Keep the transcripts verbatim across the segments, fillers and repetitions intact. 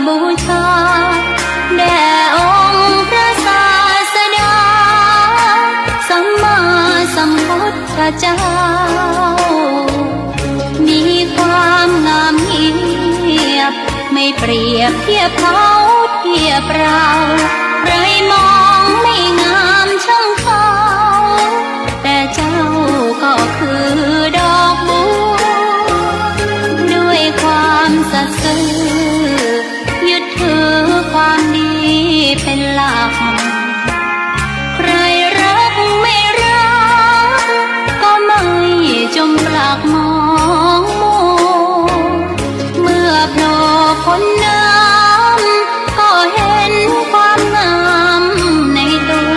บูชา แด่องค์พระศาสดา สัมมาสัมพุทธเจ้า มีความงามเงียบ ไม่เปรียบเทียบเขาเทียบเรา ใครมองไม่งามช่างเขา แต่เจ้าก็คือดอกบัว ด้วยความสัตย์ซื่อ ยึดถือความดีเป็นหลัก ใครรักไม่รัก ก็ไม่จมปลักมองมัว เมื่อโผล่พ้นน้ำ ก็เห็นความงามในตัว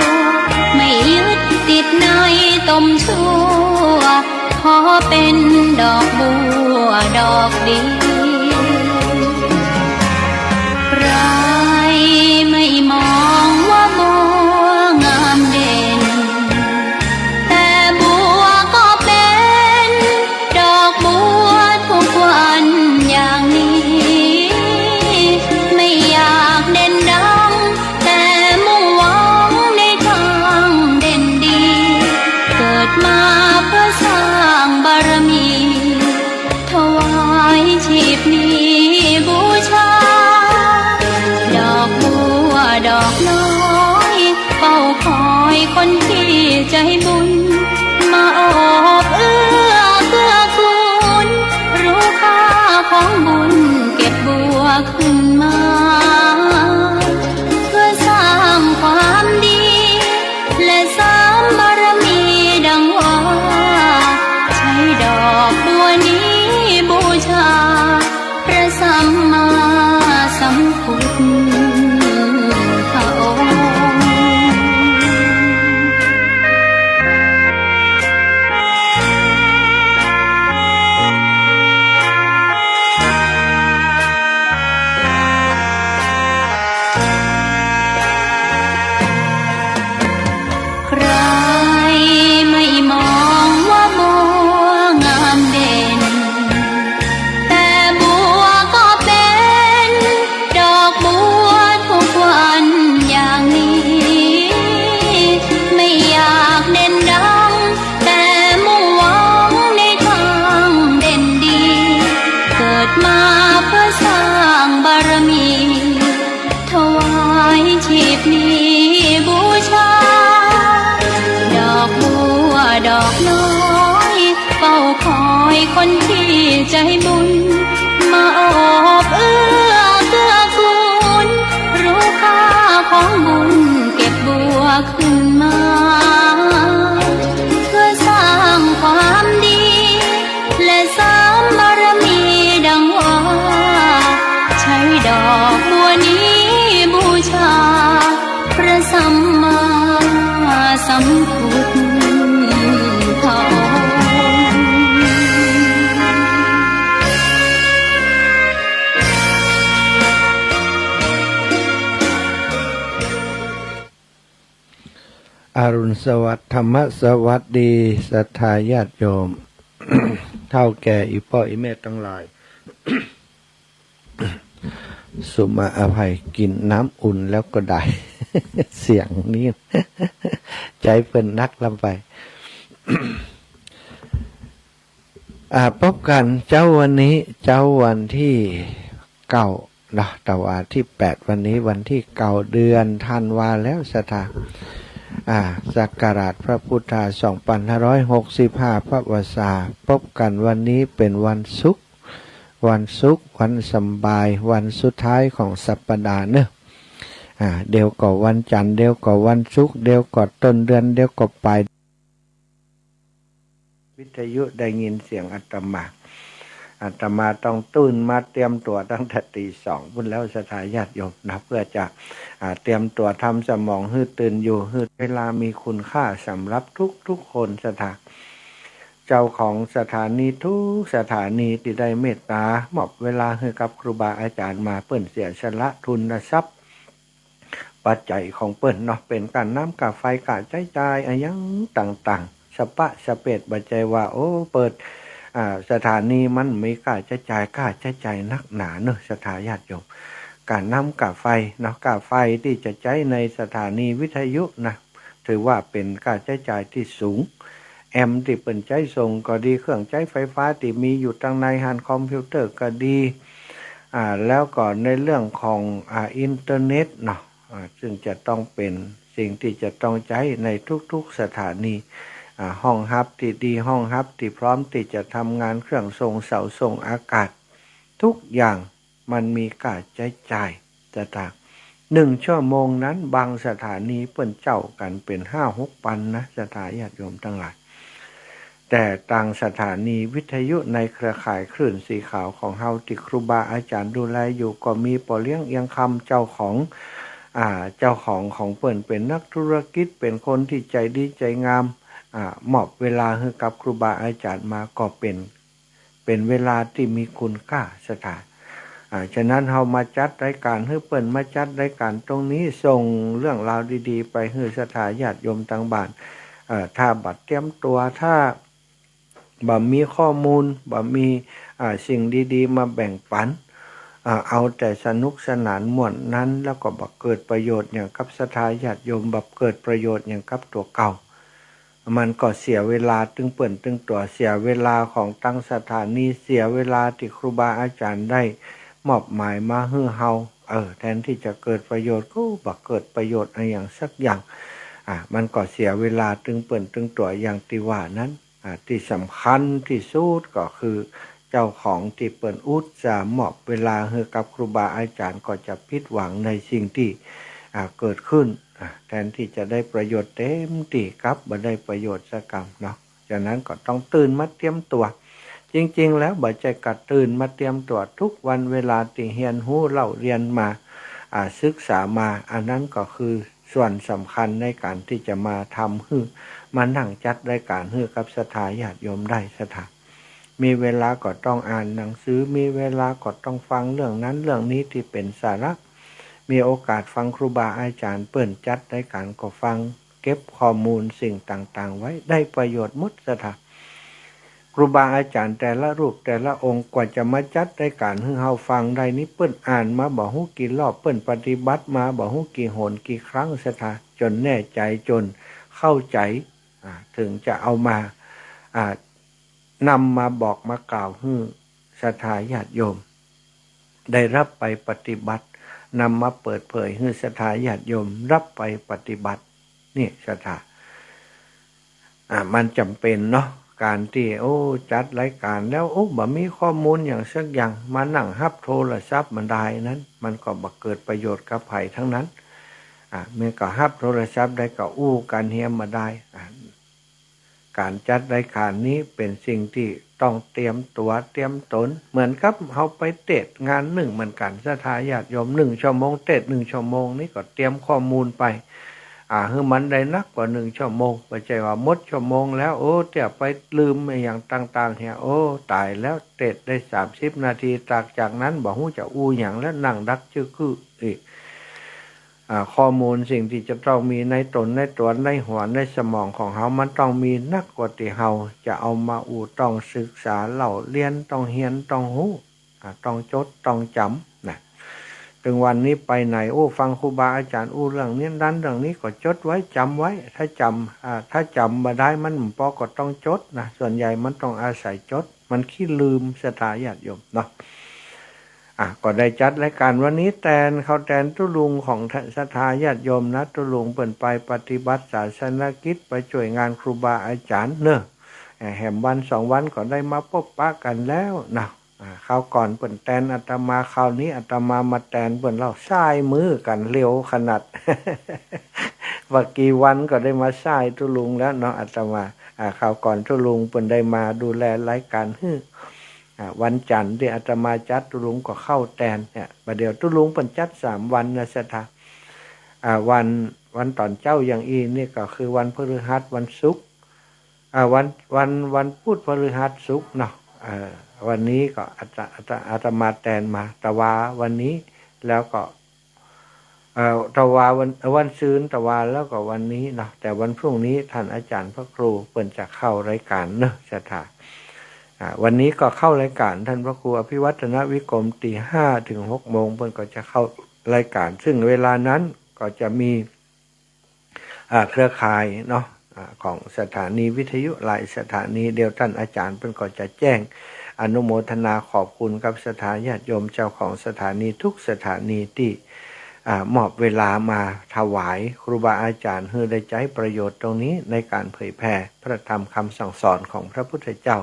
ไม่ยึดติดในตมชั่ว ขอเป็นดอกบัวดอกเดียว ใครไม่มองว่าบัวงามเด่น แต่บัวก็เป็นดอกบัวทุกวันอย่างนี้ ไม่อยากเด่นดัง แต่มุ่งหวังในทางเด่นดี เกิดมาเพื่อสร้างบารมี ถวายชีพนี้บูชา ดอกบัวดอกน้อย เฝ้าคอยคนที่ใจบุญ มาโอบเอื้อเกื้อกูล รู้ค่าของบุญ เก็บบัวขึ้นมา เพื่อสร้างความดี และเสริมบารมีดังว่า ใช้ดอกบัวนี้บูชา พระสัมมาสัมพุทธองค์ ใครไม่มองว่าบัวงามเด่น แต่บัวก็เป็นดอกบัวทุกวันอย่างนี้ ไม่อยากเด่นดัง แต่มุ่งหวังในทางเด่นดี เกิดมาเพื่อสร้างบารมี ถวายชีพนี้บูชา ดอกบัวดอกน้อย เฝ้าคอยคนที่ใจบุญ มาโอบเอื้อเกื้อกูล รู้ค่าของบุญ เก็บบัวขึ้นมา เพื่อสร้างความดี และเสริมบารมีดังว่า ใช้ดอกบัวนี้บูชา พระสัมมาสัมพุทธองค์ อรุณสวัสดิ์ ธรรมสวัสดี ศรัทธาญาติโยม เฒ่าแก่ อี่ป้ออี่แม่ตังหลาย สุมาอภัย กิ๋นน้ำอุ่นแล้วก็ได้ เสียงนี้ ใจ๋เปิ้นนักลำไป อ่า ปบกั๋นเจ๊าวันนี้ เจ๊าวันตี้เก้าเนาะ ตะวาตี้แปด วันนี้วันตี้เก้า เดือนธันวาแล้วศรัทธา อ่า ศักราชพระพุทธา สองปันห้าร้อยหกสิบห้า พระวสสา ปบกั๋นวันนี้เป๋นวันศุกร์ วันศุกร์ วันสำบาย วันสุดท้ายของสัปดาห์เนาะ อ่า เดี๋ยวก็วันจันทร์ เดี๋ยวก็วันศุกร์ เดี๋ยวก็ต้นเดือน เดี๋ยวก็ปลาย วิทยุได้ยินเสียงอาตมา อาตมาต้องตื่นมาเตรียมตั๋วตั้งแต่ตีสองปู้นแล้วศรัทธาญาติโยมนะ เพื่อจะ อ่า เตรียมตั๋วทำสมองหื้อตื่นอยู่ หื้อเวลามีคุณค่าสำหรับทุกๆ คนศรัทธา เจ้าของสถานีทุกสถานีตี้ได้เมตตามอบเวลาหื้อกับครูบาอาจ๋ารย์มา เปิ้นเสียสละทุนทรัพย์ ปัจจัยของเปิ้นเนาะ เป๋นก้าน้ำก้าไฟก้าใจ๊จ่ายอะหยังต่างๆ สะปะสะเปด บ่ใจ้ว่า โอ้ เปิด อ่า สถานีมันมีก้าใจ๊จ่าย ก้าใจ๊จ่ายนักหนาเนาะศรัทธาญาติโยม ก้าน้ำก้าไฟเนาะ ก้าไฟตี้จะใจ๊ในสถานีวิทยุนะ ถือว่าเป๋นก้าใจ๊จ่ายตี้สูง แอมป์ตี้เปิ้นใจ๊ส่งก็ดี เครื่องใจ๊ไฟฟ้าตี้มีอยู่ตังในหั้น คอมพิวเตอร์ก็ดี อ่า แล้วก็ในเรื่องของ อ่า อินเทอร์เน็ตเนาะ อ่า ซึ่งจะต้องเป๋นสิ่งตี้จะต้องใจ๊ในทุกๆสถานี อ่า ห้องฮับตี้ดี ห้องฮับตี้พร้อมตี้จะทำงาน เครื่องส่งเสาส่งอากาศ ทุกอย่างมันมีก้าใจ๊จ่าย ศรัทธา หนึ่งชั่วโมงนั้นบางสถานีเปิ้นเจ้ากั๋นเป๋นห้าหกปันนะ ศรัทธาญาติโยมตังหลาย แต่ตางสถานีวิทยุในเครือข่ายคลื่นสีขาวของเฮาตี้ครูบาอาจ๋ารย์ดูแลอยู่ ก็มีป้อเลี้ยงเอียงคำเจ้าของ อ่า เจ้าของของเปิ้นเป๋นนักธุรกิจ เป๋นคนตี้ใจ๋ดีใจ๋งาม อ่า มอบเวลาหื้อกับครูบาอาจ๋ารย์มาก็เป๋น เป๋นเวลาตี้มีคุณค่า ศรัทธา อ่า ฉะนั้นเฮามาจัดรายก๋านหื้อเปิ้น มาจัดรายก๋านตรงนี้ ส่งเรื่องราวดีๆไปหื้อศรัทธาญาติโยมตังบ้าน เอ่อ ถ้าบ่เตรียมตั๋ว ถ้าบ่มีข้อมูล บ่มี อ่า สิ่งดีๆมาแบ่งปั๋น อ่า เอาแต่สนุกสนานม่วนนั้น แล้วก็บ่เกิดประโยชน์หยังกับศรัทธาญาติโยม บ่เกิดประโยชน์หยังกับตั๋วเก่า มันก็เสียเวลาตึงเปิ้นตึงตั๋ว เสียเวลาของตางสถานี เสียเวลาตี้ครูบาอาจ๋ารย์ได้มอบหมายมาหื้อเฮา เออ แทนตี้จะเกิดประโยชน์ก็บ่เกิดประโยชน์อะหยังสักอย่าง อ่า มันก็เสียเวลาตึงเปิ้นตึงตั๋วอย่างตี้ว่านั้น อ่า ตี้สำคัญตี้สุดก็คือ เจ้าของตี้เปิ้นอุตส่าห์มอบเวลาหื้อกับครูบาอาจ๋ารย์ก็จะผิดหวังในสิ่งตี้ อ่า เกิดขึ้น อ่า แทนตี้จะได้ประโยชน์เต็มตี้ กลับบ่ได้ประโยชน์สักกำเนาะ ฉะนั้นก็ต้องตื่นมาเตรียมตั๋ว จริงๆ แล้วบ่ใจ้กะตื่นมาเตรียมตั๋วทุกวัน เวลาตี้เฮียนฮู้เล่าเรียนมา อ่า ศึกษามา อันนั้นก็คือส่วนสำคัญในก๋านตี้จะมาทำหื้อ มานั่งจัดรายก๋านหื้อกับศรัทธาญาติโยมได้ ศรัทธา มีเวลาก็ต้องอ่านหนังสือ มีเวลาก็ต้องฟังเรื่องนั้นเรื่องนี้ตี้เป๋นสาระ มีโอกาสฟังครูบาอาจ๋ารย์เปิ้นจัดรายก๋านก็ฟัง เก็บข้อมูลสิ่งต่างๆไว้ ได้ประโยชน์หมด ศรัทธา ครูบาอาจ๋ารย์แต่ละรูปแต่ละองค์กว่าจะมาจัดรายก๋านหื้อเฮาฟังได้นี้ เปิ้นอ่านมาบ่ฮู้กี่รอบ เปิ้นปฏิบัติมาบ่ฮู้กี่หนกี่ครั้ง ศรัทธา จ๋นแน่ใจ๋ จ๋นเข้าใจ๋ อ่า เถิงจะเอามา อ่า นำมาบอกมากล่าวหื้อศรัทธาญาติโยม ได้รับไปปฏิบัติ นำมาเปิดเผยหื้อศรัทธาญาติโยมรับไปปฏิบัติ นี่ ศรัทธา อ่า มันจ๋ำเป๋นเนาะ ก๋านตี้ โอ้ จัดรายก๋านแล้ว โอ้ บ่มีข้อมูลหยังสักอย่าง มานั่งฮับโทรศัพท์บ่ดายนั้น มันก็บ่เกิดประโยชน์กับใผตังนั้น อ่า มันก็ฮับโทรศัพท์ได้ก็อู้กั๋นเหียบ่ดาย อ่า ก๋านจัดรายก๋านนี้เป๋นสิ่งตี้ต้องเตรียมตั๋วเตรียมต๋น เหมือนกับเฮาไปเตสน์งานนึ่งเหมือนกั๋น ศรัทธาญาติโยม นึ่งชั่วโมง เตสน์นึ่งชั่วโมงนี้ก็เตรียมข้อมูลไป อ่า หื้อมันได้นักกว่านึ่งชั่วโมง บ่ใจ้ว่าหมดชั่วโมงแล้ว โอ้ เตี้ยไปลืมอะหยังต่างๆ เหีย โอ้ ต๋ายแล้ว เตสน์ได้สามสิบนาที จาก จากนั้นบ่ฮู้จะอู้หยังแล้ว นั่งดักจื้อกื้ออีก อ่า ข้อมูลสิ่งตี้จะต้องมีในต๋น ในตั๋ว ในหัว ในสมองของเฮา มันต้องมีนักกว่าตี้เฮาจะเอามาอู้ ต้องศึกษาเล่าเรียน ต้องเฮียน ต้องฮู้ อ่า ต้องจด ต้องจ๋ำ นะ ตึงวันนี้ไปไหน โอ้ ฟังครูบาอาจ๋ารย์อู้เรื่องนี้นั้นเรื่องนี้ก็จดไว้ จ๋ำไว้ ถ้าจ๋ำ อ่า ถ้าจ๋ำบ่ดายมันบ่ปอก็ต้องจดนะ ส่วนใหญ่มันต้องอาศัยจด มันขี้ลืม ศรัทธาญาติโยมเนาะ อ่ะ ก็ได้จัดรายก๋านวันนี้แตน เข้าแตนตุ๊ลุงของศรัทธาญาติโยมนะ ตุ๊ลุงเปิ้นไปปฏิบัติศาสนกิจ ไปจ้วยงานครูบาอาจ๋ารย์เนาะ เอ่อ แหมวันสองวันก็ได้มาปบปะกั๋นแล้วนะ อ่า คราวก่อนเปิ้นแตนอาตมา คราวนี้อาตมามาแตนเปิ้นแล้ว ซ้ายมือกั๋นเร็วขนาด บ่กี่วันก็ได้มาซ้ายตุ๊ลุงแล้วเนาะ อาตมา อ่า คราวก่อนตุ๊ลุงเปิ้นได้มาดูแลรายก๋านหื้อ อ่า วันจันทร์ตี้อาตมาจัดตุ๊ลุงก็เข้าแตนเนี่ย บ่าเดี่ยวตุ๊ลุงเปิ้นจัดสามวันนะศรัทธา อ่า วัน วันต๋อนเจ๊าอย่างอี้นี่ก็คือวันพฤหัส วันศุกร์ อ่า วัน วัน วันพุธ พฤหัส ศุกร์เนาะ เอ่อ วันนี้ก็อาต อาต อาตมาแตนมา ตะวาวันนี้ แล้วก็ เอ่อ ตะวาวัน เอ่อ วันซืน ตะวาแล้วก็วันนี้เนาะ แต่วันพรุ่งนี้ท่านอาจารย์พระครูเปิ้นจะเข้ารายก๋านเนาะศรัทธา อ่า วันนี้ก็เข้ารายการท่านพระครูอภิวัฒนวิกรมตีห้าถึงหกโมง เปิ้นก็จะเข้ารายการ ซึ่งเวลานั้นก็จะมี อ่า เครือข่ายเนาะ อ่า ของสถานีวิทยุหลายสถานี เดี๋ยวต้านอาจ๋ารย์เปิ้นก็จะแจ้งอนุโมทนาขอบคุณกับศรัทธาญาติโยมเจ้าของสถานีทุกสถานีตี้ อ่า มอบเวลามาถวายครูบาอาจ๋ารย์ หื้อได้ใจ๊ประโยชน์ตรงนี้ในก๋านเผยแผ่พระธรรมคำสั่งสอนของพระพุทธเจ้า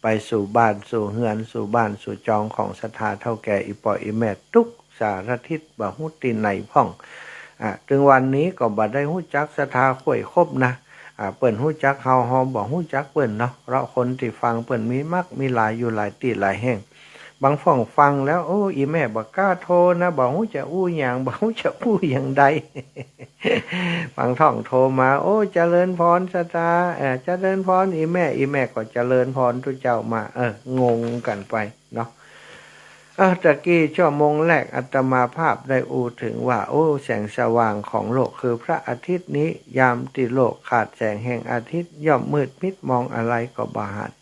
ไปสู่บ้านสู่เฮือนสู่บ้านสู่จองของศรัทธาเฒ่าแก่อี่ป้ออี่แม่ทุกสารทิศ บ่ฮู้ตี้ไหนพ่อง อ่า ตึงวันนี้ก็บ่ได้ฮู้จักศรัทธาค่อยครบนะ อ่า เปิ้นฮู้จักเฮา เฮาบ่ฮู้จักเปิ้นเนาะ เพราะคนตี้ฟังเปิ้นมีมากมีหลายอยู่หลายตี้หลายแห่ง บางพ่องฟังแล้ว โอ้ อี่แม่บ่กล้าโทรนะ บ่ฮู้จะอู้หยัง บ่ฮู้จะอู้อย่างใด บางท่องโทรมา โอ้ เจริญพรศรัทธา เอ่อ เจริญพรอี่แม่ อี่แม่ก็เจริญพรตุ๊เจ้ามา เออ งงกั๋นไปเนาะ เออ ตะกี้ชั่วโมงแรกอาตมาภาพได้อู้เถิงว่า โอ้ แสงสว่างของโลกคือพระอาทิตย์นี้ ยามตี้โลกขาดแสงแห่งอาทิตย์ ย่อมมืดมิดมองอะไรก็บ่หัน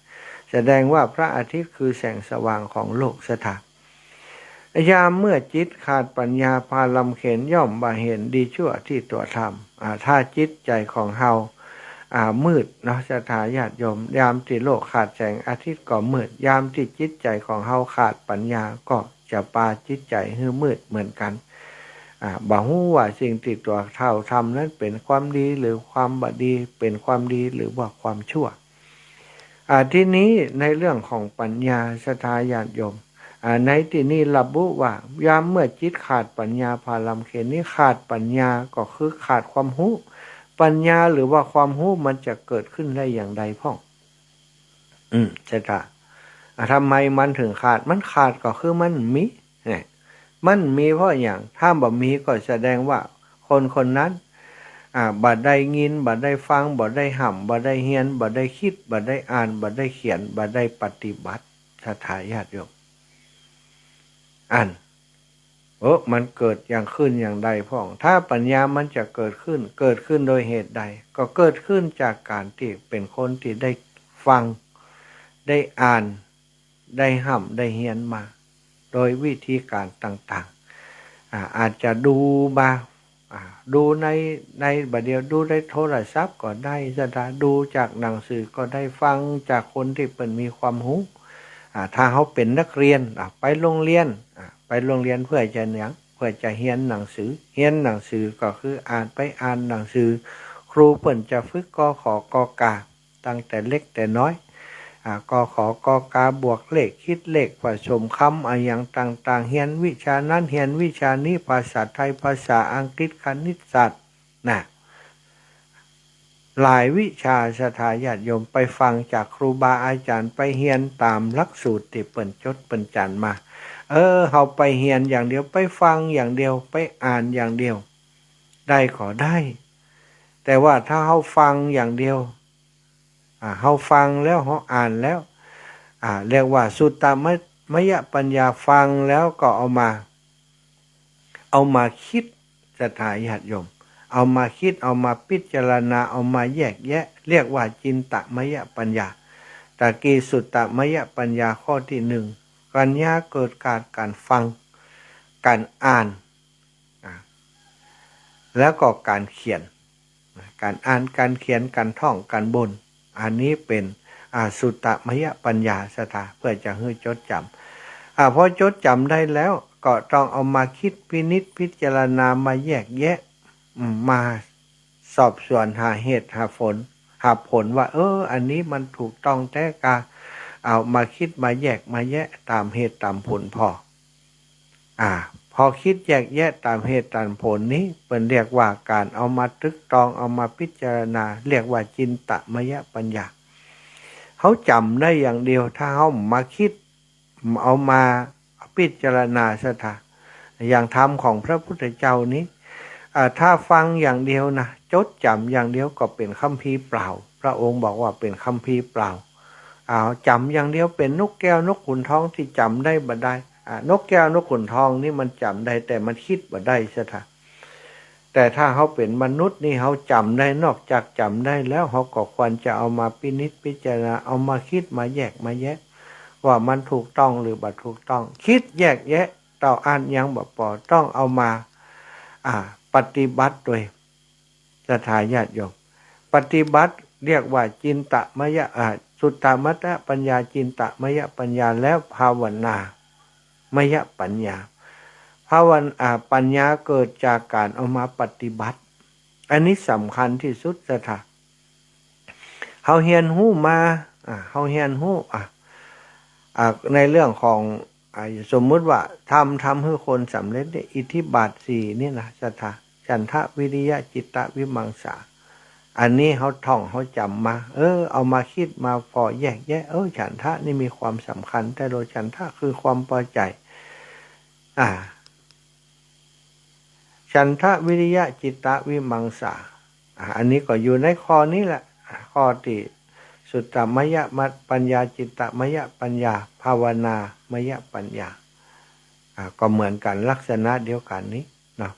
แสดงว่าพระอาทิตย์คือแสงสว่างของโลกศรัทธา ยามเมื่อจิตขาดปัญญาพาลำเข็ญ ย่อมบ่เห็นดีชั่วตี้ตั๋วทำ อ่า ถ้าจิตใจ๋ของเฮา อ่า มืดเนาะศรัทธาญาติโยม ยามตี้โลกขาดแสงอาทิตย์ก็มืด ยามตี้จิตใจ๋ของเฮาขาดปัญญาก็จะปาจิตใจ๋หื้อมืดเหมือนกั๋น อ่า บ่ฮู้ว่าสิ่งตี้ตั๋วเฮาทำนั้นเป๋นความดีหรือความบ่ดี เป๋นความดีหรือว่าความชั่ว อ่า ทีนี้ในเรื่องของปัญญาศรัทธาญาติโยม อ่า ในตี้นี้ระบุว่า ยามเมื่อจิตขาดปัญญาพาลำเข็ญ นี้ขาดปัญญาก็คือขาดความฮู้ ปัญญาหรือว่าความฮู้มันจะเกิดขึ้นได้อย่างใดพ่อง อืม ศรัทธา อ่า ทำไมมันเถิงขาด มันขาดก็คือมันบ่มี เนี่ย มันบ่มีเพราะหยัง ถ้าบ่มีก็แสดงว่าคนคนนั้น อ่า บ่ได้ยิน บ่ได้ฟัง บ่ได้ฮ่ำ บ่ได้เฮียน บ่ได้กึ๊ด บ่ได้อ่าน บ่ได้เขียน บ่ได้ปฏิบัติ ศรัทธาญาติโยม อัน เออ มันเกิดอย่างขึ้นอย่างใดพ่อง ถ้าปัญญามันจะเกิดขึ้น เกิดขึ้นโดยเหตุใด ก็เกิดขึ้นจากก๋านตี้เป๋นคนตี้ได้ฟัง ได้อ่าน ได้ฮ่ำ ได้เฮียนมา โดยวิธีก๋านต่างๆ อ่า อาจจะดูมา อ่า ดูใน ใน บ่าเดี่ยวดูในโทรศัพท์ก็ได้ ศรัทธา ดูจากหนังสือก็ได้ ฟังจากคนตี้เปิ้นมีความฮู้ อ่า ถ้าเฮาเป๋นนักเรียน อ่า ไปโฮงเฮียน อ่า ไปโฮงเฮียนเปื้อจะหยัง เปื้อจะเฮียนหนังสือ เฮียนหนังสือก็คืออ่าน ไปอ่านหนังสือ ครูเปิ้นจะฝึก ก ข ก ก ตั้งแต่เล็กแต่น้อย อ่า ก ข ก ก บวกเลข กึ๊ดเลข ผสมกำ อะหยังต่างๆ เฮียนวิชานั้น เฮียนวิชานี้ ภาษาไทย ภาษาอังกฤษ คณิตศาสตร์ นะ หลายวิชา ศรัทธาญาติโยม ไปฟังจากครูบาอาจ๋ารย์ ไปเฮียนต๋ามหลักสูตรตี้เปิ้นจดเปิ้นจันมา เออ เฮาไปเฮียนอย่างเดียว ไปฟังอย่างเดียว ไปอ่านอย่างเดียว ได้ก็ได้ แต่ว่าถ้าเฮาฟังอย่างเดียว อ่า เฮาฟังแล้ว เฮาอ่านแล้ว อ่า เรียกว่าสุตตมยปัญญา ฟังแล้วก็เอามา เอามากึ๊ด ศรัทธาญาติโยม เอามากึ๊ด เอามาพิจารณา เอามาแยกแยะ เรียกว่าจินตมยปัญญา ตะกี้สุตตมยปัญญาข้อตี้หนึ่ง ปัญญาเกิดจากก๋านฟัง ก๋านอ่าน อ่า แล้วก็ก๋านเขียน ก๋านอ่าน ก๋านเขียน ก๋านท่อง ก๋านบ่น อันนี้เป๋น อ่า สุตตมยปัญญา ศรัทธา เปื้อจะหื้อจดจ๋ำ อ่า พอจดจ๋ำได้แล้ว ก็ต้องเอามากึ๊ดพินิจพิจารณา มาแยกแยะ อืม มาสอบสวนหาเหตุหาผล หาผลว่า เออ อันนี้มันถูกต้องแต๊กา เอามากึ๊ดมาแยกมาแยะต๋ามเหตุต๋ามผลผ่อ อ่า พอกึ๊ดแยกแยะต๋ามเหตุต๋ามผลนี้ เปิ้นเรียกว่าก๋านเอามาตึกตอง เอามาพิจารณา เรียกว่าจินตมยปัญญา เฮาจ๋ำได้อย่างเดียว ถ้าเฮามากึ๊ด เอามาพิจารณา ศรัทธา อย่างธรรมของพระพุทธเจ้านี้ อ่า ถ้าฟังอย่างเดียวนะ จดจ๋ำอย่างเดียวก็เป๋นคัมภีร์เปล่า พระองค์บอกว่าเป๋นคัมภีร์เปล่า เอาจ๋ำอย่างเดียว เป๋นนกแก้วนกขุนทองตี้จ๋ำได้บ่ได้ อ่า นกแก้วนกขุนทองนี่มันจ๋ำได้ แต่มันกึ๊ดบ่ได้ ศรัทธา แต่ถ้าเฮาเป๋นมนุษย์นี่ เฮาจ๋ำได้ นอกจากจ๋ำได้แล้ว เฮาก็ควรจะเอามาพินิจพิจารณา เอามากึ๊ดมาแยกมาแยะ ว่ามันถูกต้องหรือบ่ถูกต้อง กึ๊ดแยกแยะ เต้าอั้นยังบ่ปอ ต้องเอามา อ่า ปฏิบัติตวย ศรัทธาญาติโยม ปฏิบัติเรียกว่าจินตมย อ่า สุตตมยปัญญา จินตมยปัญญา แล้วภาวนามยปัญญา ภาวนา อ่า ปัญญาเกิดจากการเอามาปฏิบัติ อันนี้สำคัญที่สุด ศรัทธา เฮาเฮียนฮู้มา อ่า เฮาเฮียนฮู้ อ่า อ่า ในเรื่องของ อ่า สมมุติว่าธรรม ทำหื้อคนสำเร็จเนี่ย อิทธิบาทสี่นี่นะ ศรัทธา ฉันทะ วิริยะ จิตตะ วิมังสา อันนี้เฮาท่อง เฮาจ๋ำมา เออ เอามาคิดมาผ่อแยกแยะ เออ ฉันทะนี่มีความสำคัญ แต่โล ฉันทะคือความพอใจ อ่า ฉันทะ วิริยะ จิตตะ วิมังสา อ่า อันนี้ก็อยู่ในข้อนี้แหละ ข้อตี้สุตตมยปัญญา จินตมยปัญญา ภาวนามยปัญญา อ่า ก็เหมือนกัน ลักษณะเดียวกันนี้เนาะ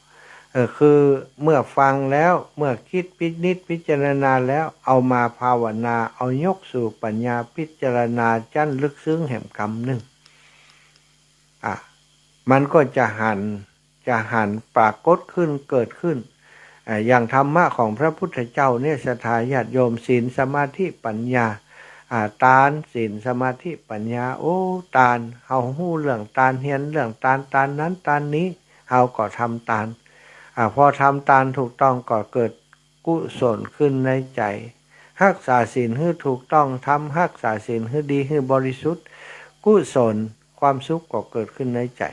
เออ คือเมื่อฟังแล้ว เมื่อคิดพินิจพิจารณาแล้ว เอามาภาวนา เอายกสู่ปัญญาพิจารณาจั้นลึกซึ้งแหมกำนึ่ง อ่ะ มันก็จะหัน จะหันปรากฏขึ้น เกิดขึ้น อ่า อย่างธรรมะของพระพุทธเจ้าเนี่ย ศรัทธาญาติโยม ศีล สมาธิ ปัญญา อ่า ตาน ศีล สมาธิ ปัญญา โอ้ ตาน เฮาฮู้เรื่องตาน เฮียนเรื่องตาน ตานนั้นตานนี้ เฮาก็ทำตาน อ่า พอทำตานถูกต้องก็เกิดกุศลขึ้นในใจ๋ ฮักษาศีลหื้อถูกต้อง ทำฮักษาศีลหื้อดี หื้อบริสุทธิ์ กุศล ความสุขก็เกิดขึ้นในใจ๋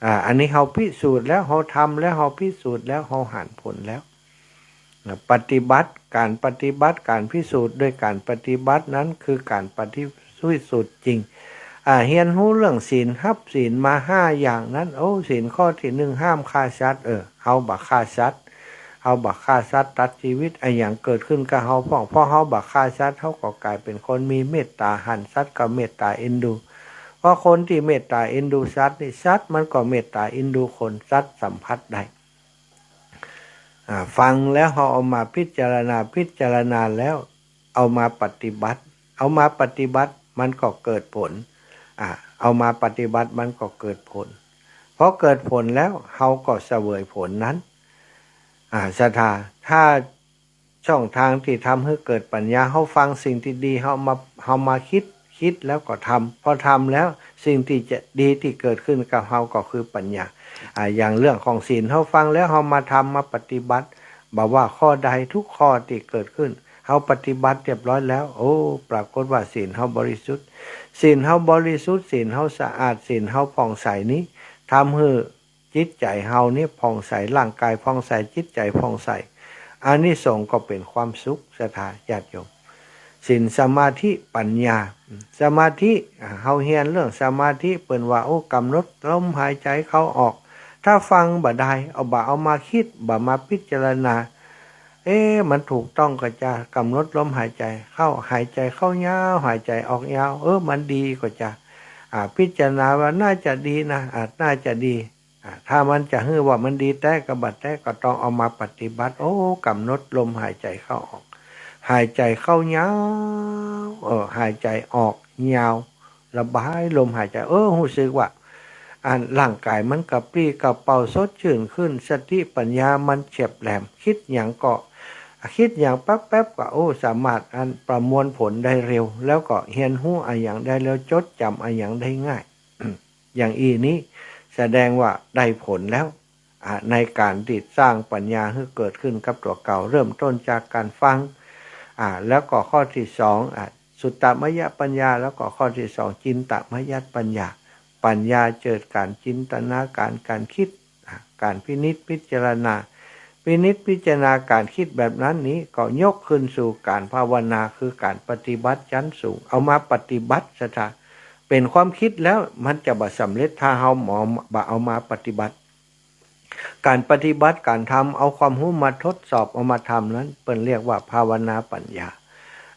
อ่า อันนี้เฮาพิสูจน์แล้ว เฮาทำแล้ว เฮาพิสูจน์แล้ว เฮาหันผลแล้ว อ่า ปฏิบัติ ก๋านปฏิบัติ ก๋านพิสูจน์ด้วยก๋านปฏิบัตินั้นคือก๋านปฏิ พิสูจน์จริง อ่า เฮียนฮู้เรื่องศีล ฮับศีลมาห้าอย่างนั้น โอ้ ศีลข้อตี้นึ่งห้ามฆ่าสัตว์ เออ เฮาบ่ฆ่าสัตว์ เฮาบ่ฆ่าสัตว์ตัดจีวิต อะหยังเกิดขึ้นกับเฮาพ่อง เพราะเฮาบ่ฆ่าสัตว์ เฮาก็ก๋ายเป๋นคนมีเมตต๋า หันสัตว์ก็เมตต๋าเอ็นดู เพราะคนตี้เมตต๋าเอ็นดูสัตว์นี่ สัตว์มันก็เมตต๋าเอ็นดูคน สัตว์สัมผัสได้ อ่า ฟังแล้วเฮาเอามาพิจารณา พิจารณาแล้วเอามาปฏิบัติ เอามาปฏิบัติมันก็เกิดผล อ่า เอามาปฏิบัติมันก็เกิดผล พอเกิดผลแล้วเฮาก็เสวยผลนั้น อ่า ศรัทธา ถ้าช่องทางตี้ทำหื้อเกิดปัญญา เฮาฟังสิ่งตี้ดี เฮามา เฮามาคิด คิดแล้วก็ทำ พอทำแล้วสิ่งตี้จะดีตี้เกิดขึ้นกับเฮาก็คือปัญญา อ่า อย่างเรื่องของศีล เฮาฟังแล้วเฮามาทำ มาปฏิบัติ บ่ว่าข้อใดทุกข้อตี้เกิดขึ้น เฮาปฏิบัติเรียบร้อยแล้ว โอ้ ปรากฏว่าศีลเฮาบริสุทธิ์ ศีลเฮาบริสุทธิ์ ศีลเฮาสะอาด ศีลเฮาผ่องใสนี้ ทำหื้อจิตใจ๋เฮานี้ผ่องใส ร่างก๋ายผ่องใส จิตใจ๋ผ่องใส อานิสงส์ก็เป๋นความสุข ศรัทธาญาติโยม ศีล สมาธิ ปัญญา สมาธิ อ่า เฮาเฮียนเรื่องสมาธิ เปิ้นว่า โอ้ ก๋ำหนดลมหายใจ๋เข้าออก ถ้าฟังบ่ได้ เอา บ่เอามาคิด บ่มาพิจารณา เอ๊ะ มันถูกต้องก่อจ๊ะ ก๋ำหนดลมหายใจ๋เข้า หายใจ๋เข้ายาว หายใจ๋ออกยาว เออ มันดีก่อจ๊ะ อ่า พิจารณาว่าน่าจะดีนะ อ่า น่าจะดี อ่า ถ้ามันจะหื้อว่ามันดีแต๊ก็บ่แต๊ ก็ต้องเอามาปฏิบัติ โอ้ ก๋ำหนดลมหายใจ๋เข้าออก หายใจ๋เข้ายาว เออ หายใจ๋ออกยาว ระบายลมหายใจ๋ เออ ฮู้สึกว่า อันร่างก๋ายมันกระปรี้กระเป๋า สดชื่นขึ้น สติปัญญามันเฉียบแหลม คิดหยังก็ คิดหยังแป๊บๆ ก็ โอ้ สามารถอันประมวลผลได้เร็ว แล้วก็เฮียนฮู้อะหยังได้เร็ว จดจ๋ำอะหยังได้ง่าย อย่างอี้นี้แสดงว่าได้ผลแล้ว อ่า ในก๋านตี้สร้างปัญญาหื้อเกิดขึ้นกับตั๋วเก่า เริ่มต้นจากก๋านฟัง อ่า แล้วก็ข้อตี้สอง อ่า สุตตมยปัญญา แล้วก็ข้อตี้สอง จินตมยปัญญา ปัญญาเจิ่นก๋านจินตนาก๋าร ก๋านคิด อ่า ก๋านพินิจพิจารณา พินิจพิจารณาก๋านคิดแบบนั้นนี้ ก็ยกขึ้นสู่ก๋านภาวนา คือก๋านปฏิบัติจั้นสูง เอามาปฏิบัติ ศรัทธา เป๋นความคิดแล้ว มันจะบ่สำเร็จ ถ้าเฮาบ่ บ่เอามาปฏิบัติ ก๋านปฏิบัติ ก๋านทำ เอาความฮู้มาทดสอบ เอามาทำนั้น เปิ้นเรียกว่าภาวนาปัญญา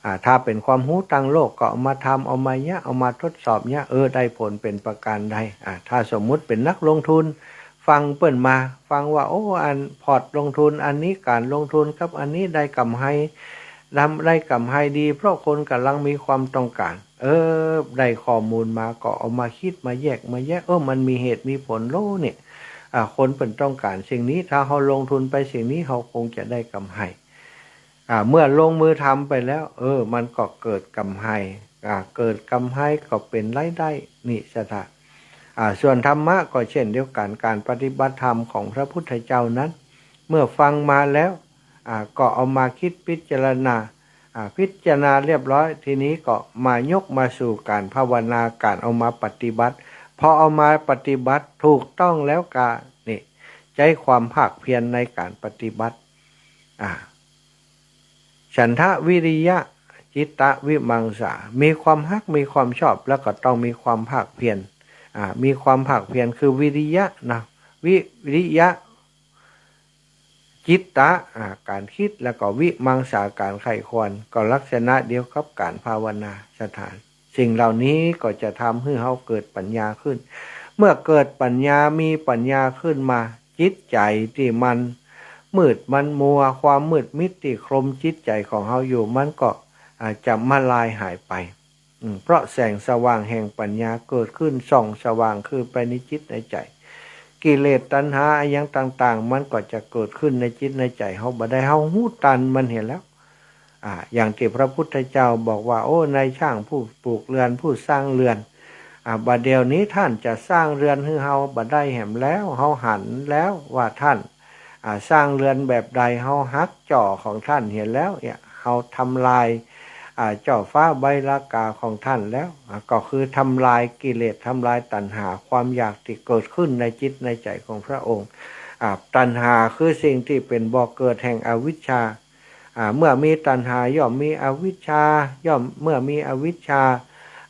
อ่า ถ้าเป๋นความฮู้ตางโลกก็เอามาทำ เอามาเยียะ เอามาทดสอบเยียะ เออ ได้ผลเป๋นประก๋านใด อ่า ถ้าสมมุติเป๋นนักลงทุน ฟังเปิ้นมา ฟังว่า โอ้ อันพอร์ตลงทุนอันนี้ ก๋านลงทุนกับอันนี้ได้ก๋ำไร ทำได้กำไรดี เพราะคนก่ำลังมีความต้องก๋าน เออ ได้ข้อมูลมาก็เอามาคิดมาแยกมาแยะ เออ มันมีเหตุมีผลโลเนี่ย อ่า คนเปิ้นต้องก๋านสิ่งนี้ ถ้าเฮาลงทุนไปสิ่งนี้ เฮาคงจะได้กำไร อ่า เมื่อลงมือทำไปแล้ว เออ มันก็เกิดกำไร อ่า เกิดกำไรก็เป๋นรายได้ นี่ศรัทธา อ่า ส่วนธรรมะก็เช่นเดียวกั๋น ก๋านปฏิบัติธรรมของพระพุทธเจ้านั้น เมื่อฟังมาแล้ว อ่า ก็เอามาคิดพิจารณา อ่า พิจารณาเรียบร้อย ทีนี้ก็มายกมาสู่ก๋านภาวนา ก๋านเอามาปฏิบัติ พอเอามาปฏิบัติถูกต้องแล้วก็ นี่ ใจ๊ความภาคเพียรในก๋านปฏิบัติ อ่า ฉันทะวิริยะจิตตะวิมังสา มีความฮัก มีความชอบ แล้วก็ต้องมีความภาคเพียร อ่า มีความภาคเพียรคือวิริยะนะ วิริยะจิตตะ อ่า ก๋านคิด แล้วก็วิมังสา ก๋านใค่ครวญ ก็ลักษณะเดียวกับก๋านภาวนาศรัทธา สิ่งเหล่านี้ก็จะทำหื้อเฮาเกิดปัญญาขึ้น เมื่อเกิดปัญญา มีปัญญาขึ้นมา จิตใจ๋ตี้มันมืดมันมัว ความมืดมิดตี้คลุมจิตใจ๋ของเฮาอยู่ มันก็ อ่า จะมาลายหายไป อืม เพราะแสงสว่างแห่งปัญญาเกิดขึ้น ส่องสว่างขึ้นไปในจิตในใจ๋ กิเลสตัณหาอะหยังต่างๆ มันก็จะเกิดขึ้นในจิตในใจ๋เฮาบ่ได้ เฮาฮู้ตันมันเหียแล้ว อ่า อย่างตี้พระพุทธเจ้าบอกว่า โอ้ นายช่างผู้ปลูกเรือน ผู้สร้างเรือน อ่า บ่าเดี่ยวนี้ต้านจะสร้างเรือนหื้อเฮาบ่ได้แหมแล้ว เฮาหันแล้วว่าต้าน อ่า สร้างเรือนแบบใด เฮาหักจ้อของต้านเหียแล้วเนี่ย เฮาทำลาย อ่า จ้อฟ้าใบลากาของต้านแล้ว อ่า ก็คือทำลายกิเลส ทำลายตัณหา ความอยากตี้เกิดขึ้นในจิตในใจ๋ของพระองค์ อ่า ตัณหาคือสิ่งตี้เป๋นบ่อเกิดแห่งอวิชชา อ่า เมื่อมีตัณหาย่อมมีอวิชชา ย่อม เมื่อมีอวิชชา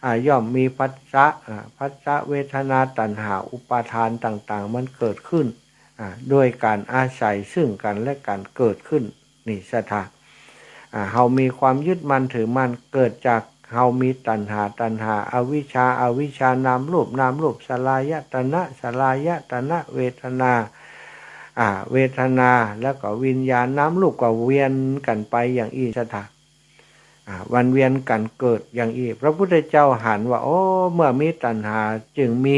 อ่า ย่อมมีผัสสะ อ่า ผัสสะเวทนาตัณหาอุปาทานต่างๆ มันเกิดขึ้น อ่า โดยก๋านอาศัยซึ่งกั๋นและกั๋นเกิดขึ้น นี่ศรัทธา อ่า เฮามีความยึดมั่นถือมั่น เกิดจากเฮามีตัณหา ตัณหา อวิชชา อวิชชานามรูป นามรูปสลายตนะ สลายตนะเวทนา อ่า เวทนา แล้วก็วิญญาณ นามรูปก็เวียนกั๋นไปอย่างอี้ศรัทธา อ่า วนเวียนกั๋นเกิดอย่างอี้ พระพุทธเจ้าหันว่า โอ้ เมื่อมีตัณหาจึงมี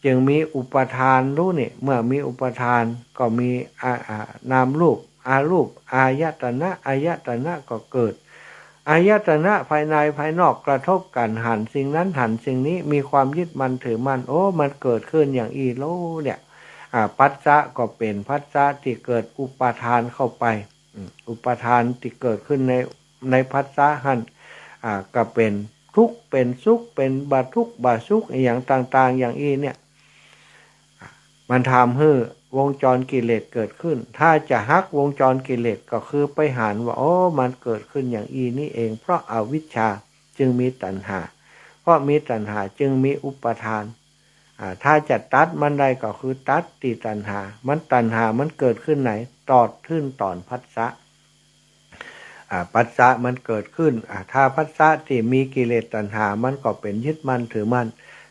จึงมีอุปาทาน ฮู้นี่ เมื่อมีอุปาทานก็มี อ่า อ่า นามรูป อารูป อายตนะ อายตนะก็เกิด อายตนะภายในภายนอกกระทบกั๋น หันสิ่งนั้นหันสิ่งนี้ มีความยึดมั่นถือมั่น โอ้ มันเกิดขึ้นอย่างอี้โลเนี่ย อ่า ผัสสะก็เป๋นผัสสะตี้เกิดอุปาทานเข้าไป อืม อุปาทานตี้เกิดขึ้นใน ในผัสสะหั้น อ่า ก็เป๋นทุกข์เป๋นสุข เป๋นบ่าทุกข์บ่าสุขอะหยังต่างๆ อย่างอี้เนี่ย อ่า มันทำหื้อวงจรกิเลสเกิดขึ้น ถ้าจะหักวงจรกิเลสก็คือไปหันว่า โอ้ มันเกิดขึ้นอย่างอี้นี่เอง เพราะอวิชชาจึงมีตัณหา เพราะมีตัณหาจึงมีอุปาทาน อ่า ถ้าจะตัดมันได้ก็คือตัดตี้ตัณหา มันตัณหามันเกิดขึ้นไหน ตอดขึ้นต๋อนผัสสะ อ่า ผัสสะมันเกิดขึ้น อ่า ถ้าผัสสะตี้มีกิเลสตัณหา มันก็เป๋นยึดมั่นถือมั่น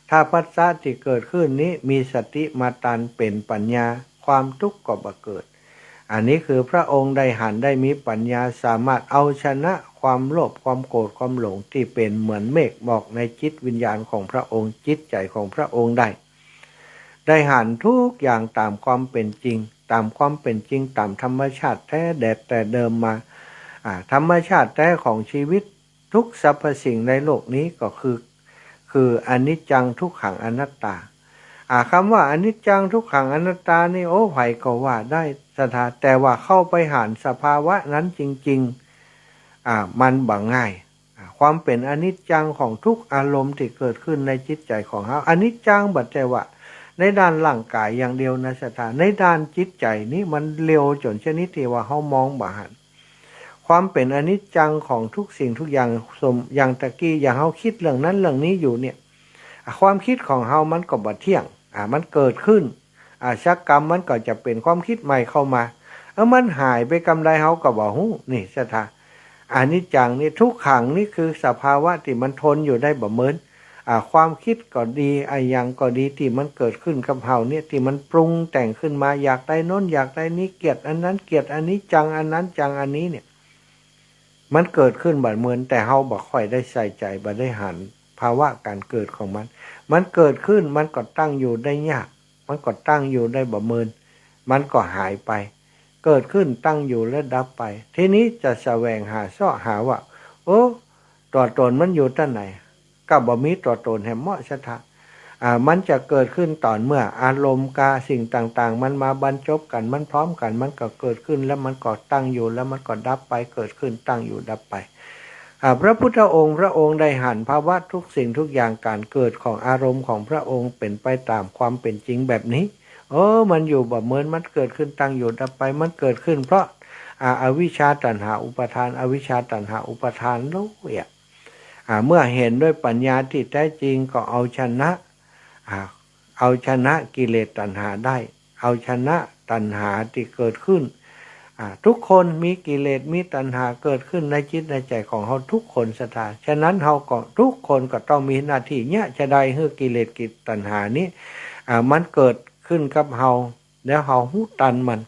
ถ้าผัสสะตี้เกิดขึ้นนี้มีสติมาตันเป๋นปัญญา ความทุกข์ก็บ่เกิด อันนี้คือพระองค์ได้หันได้มีปัญญา สามารถเอาชนะความโลภ ความโกรธ ความหลงตี้เป๋นเหมือนเมฆหมอกในจิตวิญญาณของพระองค์ จิตใจ๋ของพระองค์ได้ ได้หันทุกอย่างต๋ามความเป๋นจริง ต๋ามความเป๋นจริง ต๋ามธรรมชาติแต๊แดดแต่เดิมมา อ่า ธรรมชาติแต๊ของชีวิตทุกสรรพสิ่งในโลกนี้ก็คือ คืออนิจจังทุกขังอนัตตา อ่า กำว่าอนิจจังทุกขังอนัตตานี่ โอ้ ใผก็ว่าได้ศรัทธา แต่ว่าเข้าไปหันสภาวะนั้นจริงๆ อ่า มันบ่ง่าย อ่า ความเป๋นอนิจจังของทุกอารมณ์ตี้เกิดขึ้นในจิตใจ๋ของเฮา อนิจจังบ่ใจ้ว่าในด้านร่างก๋ายอย่างเดียวนะศรัทธา ในด้านจิตใจ๋นี่มันเลวจ๋นชนิดตี้ว่าเฮามองบ่หัน ความเป๋นอนิจจังของทุกสิ่งทุกอย่าง สม อย่างตะกี้ อย่างเฮาคิดเรื่องนั้นเรื่องนี้อยู่เนี่ย อ่า ความคิดของเฮามันก็บ่เที่ยง อ่า มันเกิดขึ้น อ่า สักกำมันก็จะเป๋นความคิดใหม่เข้ามา เออ มันหายไปกำใดเฮาก็บ่ฮู้ นี่ศรัทธา อนิจจังนี่ ทุกขังนี่คือสภาวะตี้มันทนอยู่ได้บ่เหมิน อ่า ความคิดก็ดี อะหยังก็ดีตี้มันเกิดขึ้นกับเฮาเนี่ย ตี้มันปรุงแต่งขึ้นมา อยากได้โน้นอยากได้นี้ เกลียดอันนั้น เกลียดอันนี้จัง อันนั้นจัง อันนี้เนี่ย มันเกิดขึ้นบ่าเมิน แต่เฮาบ่ค่อยได้ใส่ใจ๋ บ่ได้หันภาวะก๋านเกิดของมัน มันเกิดขึ้น มันก็ตั้งอยู่ได้ยาก มันก็ตั้งอยู่ได้บ่าเมิน มันก็หายไป เกิดขึ้น ตั้งอยู่ และดับไป ทีนี้จะแสวงหาเซาะหาว่า โอ้ ตั๋วต๋นมันอยู่ต้านไหน ก็บ่มีตั๋วต๋นแหมเนาะ ศรัทธา อ่า มันจะเกิดขึ้นต๋อนเมื่ออารมณ์กาสิ่งต่างๆ มันมาบรรจบกั๋น มันพร้อมกั๋น มันก็เกิดขึ้น แล้วมันก็ตั้งอยู่ แล้วมันก็ดับไป เกิดขึ้น ตั้งอยู่ ดับไป อ่า พระพุทธองค์ พระองค์ได้หันภาวะทุกสิ่งทุกอย่าง ก๋านเกิดของอารมณ์ของพระองค์เป๋นไปต๋ามความเป๋นจริงแบบนี้ เออ มันอยู่บ่าเมิน มันเกิดขึ้น ตั้งอยู่ ดับไป มันเกิดขึ้นเพราะ อ่า อวิชชาตัณหาอุปาทาน อวิชชาตัณหาอุปาทานโลกเนี่ย อ่า เมื่อเห็นด้วยปัญญาที่แท้จริงก็เอาชนะ อ่า เอาชนะกิเลสตัณหาได้ เอาชนะตัณหาที่เกิดขึ้น อ่า ทุกคนมีกิเลสมีตัณหาเกิดขึ้นในจิตในใจ๋ของเฮาทุกคน ศรัทธา ฉะนั้นเฮาก็ทุกคนก็ต้องมีหน้าตี้เยียะจะใดหื้อกิเลสกิตัณหานี้ อ่า มันเกิดขึ้นกับเฮา แล้วเฮาฮู้ตันมัน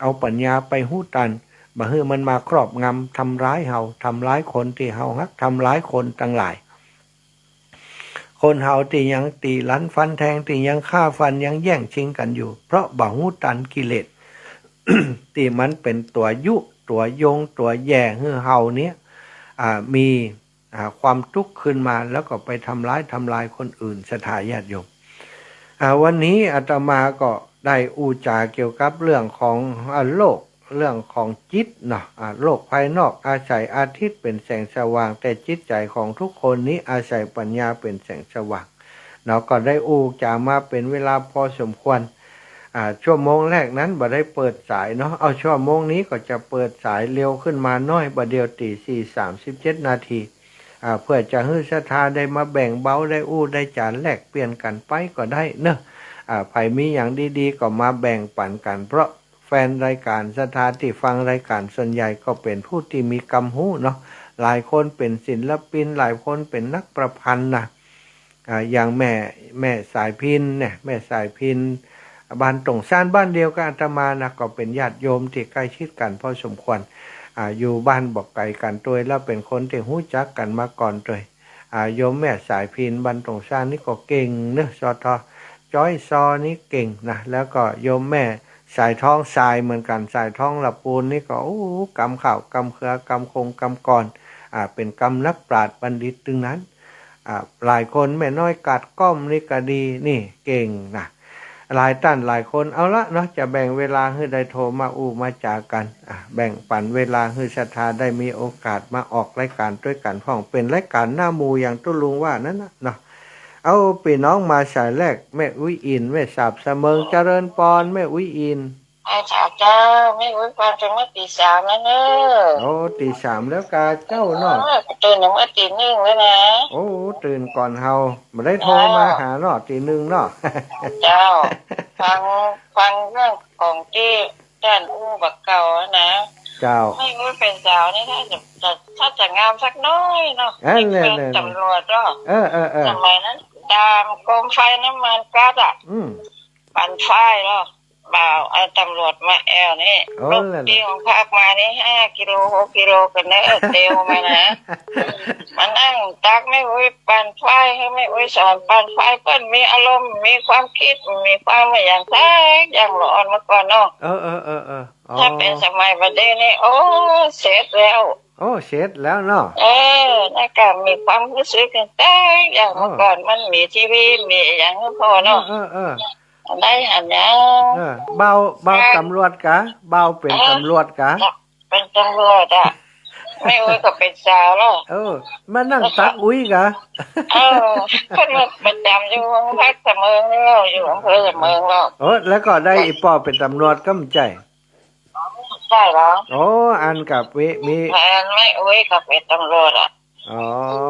เอาปัญญาไปฮู้ตัน บ่หื้อมันมาครอบงำทำร้ายเฮา ทำร้ายคนตี้เฮาฮัก ทำร้ายคนตังหลาย คนเฮาตี้ยังตี๋ลันฟันแทง ตี้ยังฆ่าฟัน ยังแย่งชิงกั๋นอยู่ เพราะบ่ฮู้ตันกิเลส ตี้มันเป๋นตั๋วยุ ตั๋วโยง ตั๋วแย่หื้อเฮาเนี่ย อ่า มี อ่า ความตุ๊กข์ขึ้นมา แล้วก็ไปทำร้าย ทำลายคนอื่น ศรัทธาญาติโยม อ่า วันนี้อาตมาก็ได้อู้จ๋าเกี่ยวกับเรื่องของ อ่า โลก เรื่องของจิตเนาะ อ่า โลกภายนอกอาศัยอาทิตย์เป๋นแสงสว่าง แต่จิตใจ๋ของทุกคนนี้อาศัยปัญญาเป๋นแสงสว่างเนาะ ก็ได้อู้จ๋ามาเป๋นเวลาพอสมควร อ่า ชั่วโมงแรกนั้นบ่ได้เปิดสายเนาะ เอาชั่วโมงนี้ก็จะเปิดสายเร็วขึ้นมาหน้อย บ่าเดี่ยวตี๋สี่สามสิบเจ็ดนาที อ่า เพื่อจะหื้อศรัทธาได้มาแบ่งเบา ได้อู้ได้จ๋าแลกเปลี่ยนกั๋นไปก็ได้เนาะ อ่า ใผมีหยังดีๆ ก็มาแบ่งปั๋นกั๋น เพราะแฟนรายก๋านศรัทธาตี้ฟังรายก๋านส่วนใหญ่ก็เป๋นผู้ตี้มีกำฮู้เนาะ หลายคนเป๋นศิลปิน หลายคนเป๋นนักประพันธ์นะ อ่า อย่างแม่ แม่สายพิณเนี่ย แม่สายพิณ บ้านตงซาน บ้านเดียวกับอาตมานะ ก็เป๋นญาติโยมตี้ใก้ชิดกั๋นพอสมควร อ่า อยู่บ้านบ่ไกลกั๋นตวย แล้วเป๋นคนตี้ฮู้จักกั๋นมาก่อนตวย อ่า โยมแม่สายพิณบ้านตงซานนี่ก็เก่งเนาะ สท.จ้อยซอนี่เก่งนะ แล้วก็โยมแม่สายทองสายเหมือนกั๋น สายทองละปูนนี่ก็ โอ้ กำข้าวกำเขือกำคงกำกร อ่า เป๋นกำนักปราชญ์บัณฑิตตึงนั้น อ่า หลายคน แม่น้อยกาดก้อมนี่ก็ดี นี่เก่งนะ หลายต้านหลายคน เอาละเนาะ จะแบ่งเวลาหื้อได้โทรมาอู้มาจ๋ากั๋น อ่า แบ่งปั๋นเวลาหื้อศรัทธาได้มีโอกาสมาออกรายก๋านตวยกั๋นพ่อง เป๋นรายก๋านหน้าหมู่อย่างตุ๊ลุงว่านั้นนะเนาะ เอาปี้น้องมาสายแรก แม่อุ๊ยอิน แม่สาบเสมิง เจริญปอน แม่อุ๊ยอิน อา เจ้า แม่อุ๊ยปอน ตื่นเมื่อตี๋สามแล้วเนาะ โอ้ ตี๋สามแล้วกาเจ้าเนาะ เออ ตื่นเมื่อตี๋นึ่งแล้วนะ โอ้ ตื่นก่อนเฮา บ่ได้โทรมาหาเนาะ ตี๋นึ่งเนาะ เจ้า ฟัง ฟังเรื่องของตี้ต้านอู้บ่าเก่านะ เจ้า แม่อุ๊ยเป๋นสาวนี่ ถ้าจะ จะ ถ้าจะงามสักหน้อยเนาะ เออ เป๋นแฟนต๋ำรวจเนาะ เออ เออ เออ สมัยนั้น ต๋ามโกมไฟน้ำมันก๊าซอะ อืม ปั่นฝ้ายเนาะ บ่าว ไอ้ต๋ำรวจมาแอ่วนี่ โอ้ ลบตี้โฮงพักมานี่ ห้ากิโล หกกิโลกั๋นเนาะ เตียวมานะ มานั่งตั๊กแม่อุ๊ยปั่นฝ้าย หื้อแม่อุ๊ยสอนปั่นฝ้าย เปิ้นมีอารมณ์ มีความกึ๊ด มีความอะหยังสักอย่างละอ่อนเมื่อก่อนเนาะ เออ เออ เออ เออ อ๋อ ถ้าเป๋นสมัยบ่าเดี่ยวนี้ โอ้ เสร็จแล้ว โอ้ เสร็จแล้วเนาะ เออ นั่นก็มีความฮู้สึกต่างๆ อย่าง อ๋อ เมื่อก่อนมันมีทีวี มีอะหยังพอเนาะ เออ เออ เออ ได้หันหยัง เออ บ่าว บ่าว ครับ ต๋ำรวจกา บ่าวเป๋น เออ ต๋ำรวจกา เป๋นต๋ำรวจอะ แม่อุ๊ยก็เป๋นสาวแล้ว เออ มานั่งตั๊กอุ๊ยกา เออ เปิ้นมาประจ๋ำอยู่โฮงพักเสมิงแล้ว อยู่อำเภอเสมิงแล้ว โอ้ แล้วก็ได้อี่ป้อเป๋นต๋ำรวจก็บ่ใจ้ ใจ้เหรอ โอ้ อันกับมี มี แฟนแม่อุ๊ยก็เป๋นต๋ำรวจอะ อ๋อ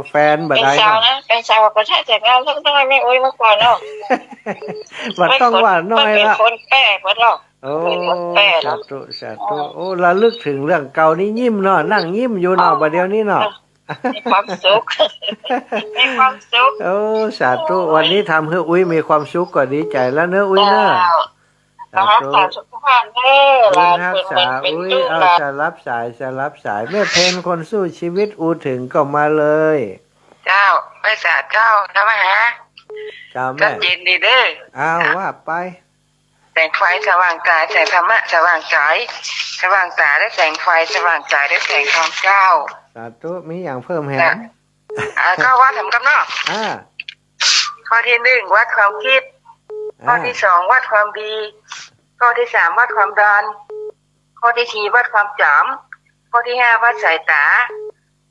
แฟนบ่ได้ เป๋นสาวนะ เป๋นสาวก็ใจ้แต่งงานสักหน้อย แม่อุ๊ยเมื่อก่อนเนาะ บ่ต้องว่าน้อยละ เป๋นคนแป้เปิ้นเนาะ โอ้ เป๋นคนแป้เนาะ สาธุ สาธุ โอ้ ระลึกเถิงเรื่องเก่านี่ยิ้มเนาะ นั่งยิ้มอยู่เนาะ บ่าเดี่ยวนี้เนาะ มีความสุข มีความสุข โอ้ สาธุ วันนี้ทำหื้ออุ๊ยมีความสุขก็ดีใจ๋แล้วเนาะอุ๊ยเนาะ เจ้า สาธุ สาธุทุกท่านเด้อ บุญฮักษา หลานเพิ่นเป็น อุ้ย เป็นลูก เอา หลาน สลับสาย สลับสาย แม่เพ็ญคนสู้ชีวิต อู้เถิงก็มาเลย เจ้า ไหว้สาเจ้า ธรรมหา เจ้าแม่ ชัดเจนดีเด้อ อ้าว ว่าไป แสงไฟสว่างกาย แสงธรรมะสว่างใจ สว่างตาด้วยแสงไฟ สว่างใจด้วยแสงธรรมเจ้า สาธุ มีอย่างเพิ่มแหม อ่ะ ก็ว่าแถมกำเนาะ อ่า ข้อที่หนึ่ง วัดความคิด อ่า ข้อที่สอง วัดความดี ข้อที่สาม วัดความดัน ข้อที่สี่ วัดความจ๋ำ ข้อที่ห้า วัดสายตา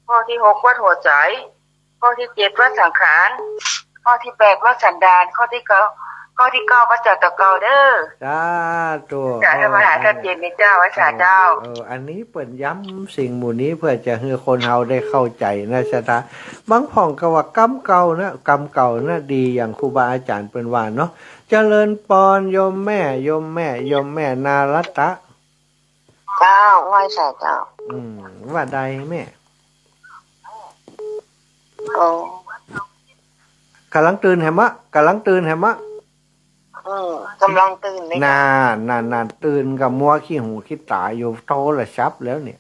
ข้อที่หก วัดหัวใจ ข้อที่เจ็ด วัดสังขาร ข้อที่แปด วัดสันดาน ข้อที่เก้า ข้อที่เก้า วัดจตกเด้อ สาธุ เจ้า ธรรมหา ชัดเจนไหมเจ้า ไหว้สาเจ้า เออ อันนี้เปิ้นย้ำสิ่งหมู่นี้เพื่อจะหื้อคนเฮาได้เข้าใจ๋นะ ศรัทธา บางพ่องก็ว่ากำเก่านะ กำเก่านะ ดีอย่างครูบาอาจ๋ารย์เปิ้นว่าเนาะ เจริญปอน โยมแม่ โยมแม่ โยมแม่นารัตตะ เจ้า ไหว้สาเจ้า อืม ว่าใดแม่ โอ้ ก่ำลังตื่นแหมะ ก่ำลังตื่นแหมะ อืม ก่ำลังตื่นเลย นั่น นั่น นั่น ตื่นก็มัวขี้หูขี้ต๋าอยู่โทรศัพท์แล้วเนี่ย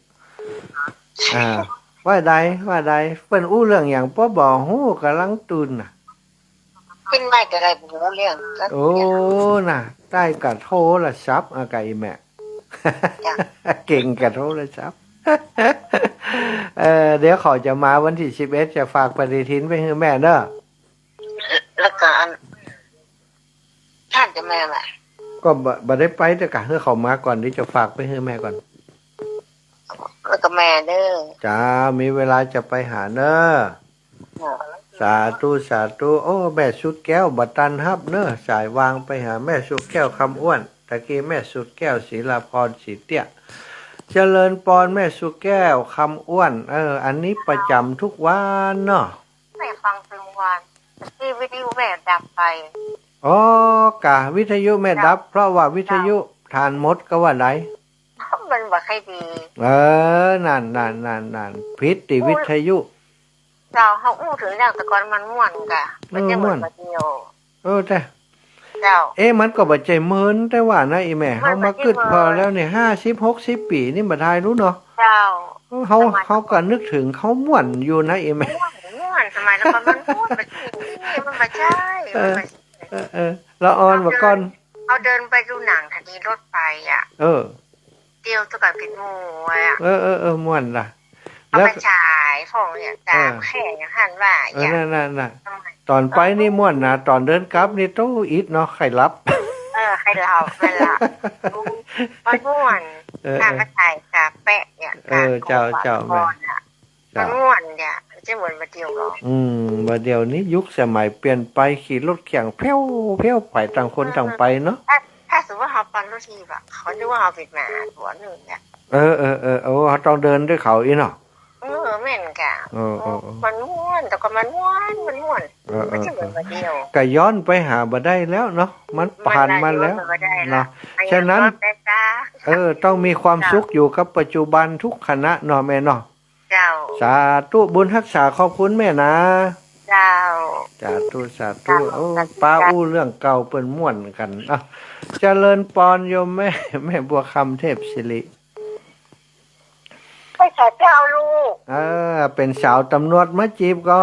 อ่า ว่าใด ว่าใด เปิ้นอู้เรื่องหยัง ป้อบ่ฮู้ ก่ำลังตื่นน่ะ ขึ้นมาจะได้บ่ฮู้เรื่อง โอ้ น่ะ ใต้กับโทรศัพท์ อ่ะ กับอีแม่ จ้ะ เก่งกับโทรศัพท์ เออ เดี๋ยวเขาจะมาวันที่สิบเอ็ด จะฝากปฏิทินไปหื้อแม่เนาะ แล้วก็อัน ท่านจะมาไหม ก็บ่ บ่ได้ไป แต่กะหื้อเขามาก่อน เดี๋ยวจะฝากไปหื้อแม่ก่อน แล้วก็แม่เด้อ จ้า มีเวลาจะไปหาเนาะ จ้ะ สาธุ สาธุ โอ้ แม่สุดแก้ว บ่ตันฮับเนาะ สายวางไปหาแม่สุดแก้ว คำอ้วน ตะกี้แม่สุดแก้ว ศิลาพร ศรีเตี้ย เจริญปอน แม่สุดแก้ว คำอ้วน เออ อันนี้ประจ๋ำทุกวันเนาะ แม่ฟังเถิงวัน ที่วิทยุแม่ดับไป อ๋อ กะวิทยุแม่ดับ เจ้า เพราะว่าวิทยุ เจ้า ถ่านหมดก็ว่าได้ มันบ่ค่อยดี เออ นั่น นั่น นั่น นั่น ผิดตี้วิทยุ เจ้า เฮาอู้เถิงแล้ว แต่ก่อนมันม่วนกะ เออ มันจะเหมือน ม่วน บ่าเดี่ยว เออ แต่ เจ้า เอ๊ะ มันก็บ่ใจ้เมินแต่ว่านะ อีแม่ มัน เฮามากึ๊ด บ่ใจ้เมิน ผ่อแล้วเนี่ย ห้าสิบ หกสิบ ปี๋นี่บ่ได้รู้เนาะ เจ้า เฮา สมัย เฮาก็นึกเถิงเขาม่วนอยู่นะ อีแม่ ม่วน ม่วน สมัยแต่ก่อนมันม่วน บ่ใจ้ มันบ่ใจ้ เออ มันบ่ใจ้ เออ เออ ละอ่อนบ่าก่อน เฮาเดิน เฮาเดินไปดูหนัง ถานีรถไฟอะ เออ เตียวตะกอนปิดหมู่อะ เออ เออ เออ ม่วนล่ะ เอา แล้ว ไปฉายพ่องเนี่ย ตาม เออ แค่อย่างหั้นว่า เออ อย่าง นั่น นั่น นั่น ตอนไปนี่ม่วนนะ ตอนเดินกลับนี่โต๊อิดเนาะ ใค่หลับ เออ ใค่หลับ นั่นล่ะ มันม่วน เออ ถ้า เออ มาถ่ายกาแฟเนี่ย เออ กา เจ้า เจ้า ของ แม่ ก่อนอะ จ้ะ มันม่วนเนี่ย จะเหมือนบ่าเดี่ยวหรอก อืม บ่าเดี่ยวนี้ยุคสมัยเปลี่ยนไป ขี่รถเคียงแผ่วแผ่วไป ต่างคนต่างไปเนาะ ถ้า ถ้าสมมุติว่าเฮาปั่นรถถีบอะ เขานึกว่าเฮาเป๋นหมาตั๋วนึ่งเนี่ย เออ เออ เออ โอ้ เฮาต้องเดินด้วยเขาอี้เนาะ เออ แม่นกะ เออ เออ เออ มันม่วน แต่ก่อนมันม่วน มันม่วน เออ เออ มันจะเหมือนบ่าเดี่ยว กะย้อนไปหาบ่ได้แล้วเนาะ มันผ่านมาแล้ว มันย้อนไปบ่ได้ละ เนาะ ฉะนั้น ย้อนไปซะ เออ ต้องมีความสุขอยู่กับปัจจุบันทุกขณะเนาะแม่เนาะ เจ้า สาธุ บุญฮักษาขอบคุณแม่นะ เจ้า สาธุ สาธุ เจ้า โอ้ สาธุ ปาอู้เรื่องเก่าเปิ้นม่วนกั๋น อ่ะ เจริญปอนโยมแม่ แม่บัวคำเทพศิริ ไปสาเจ้าลูก เออ เป๋นสาวต๋ำรวจมาจีบก่อ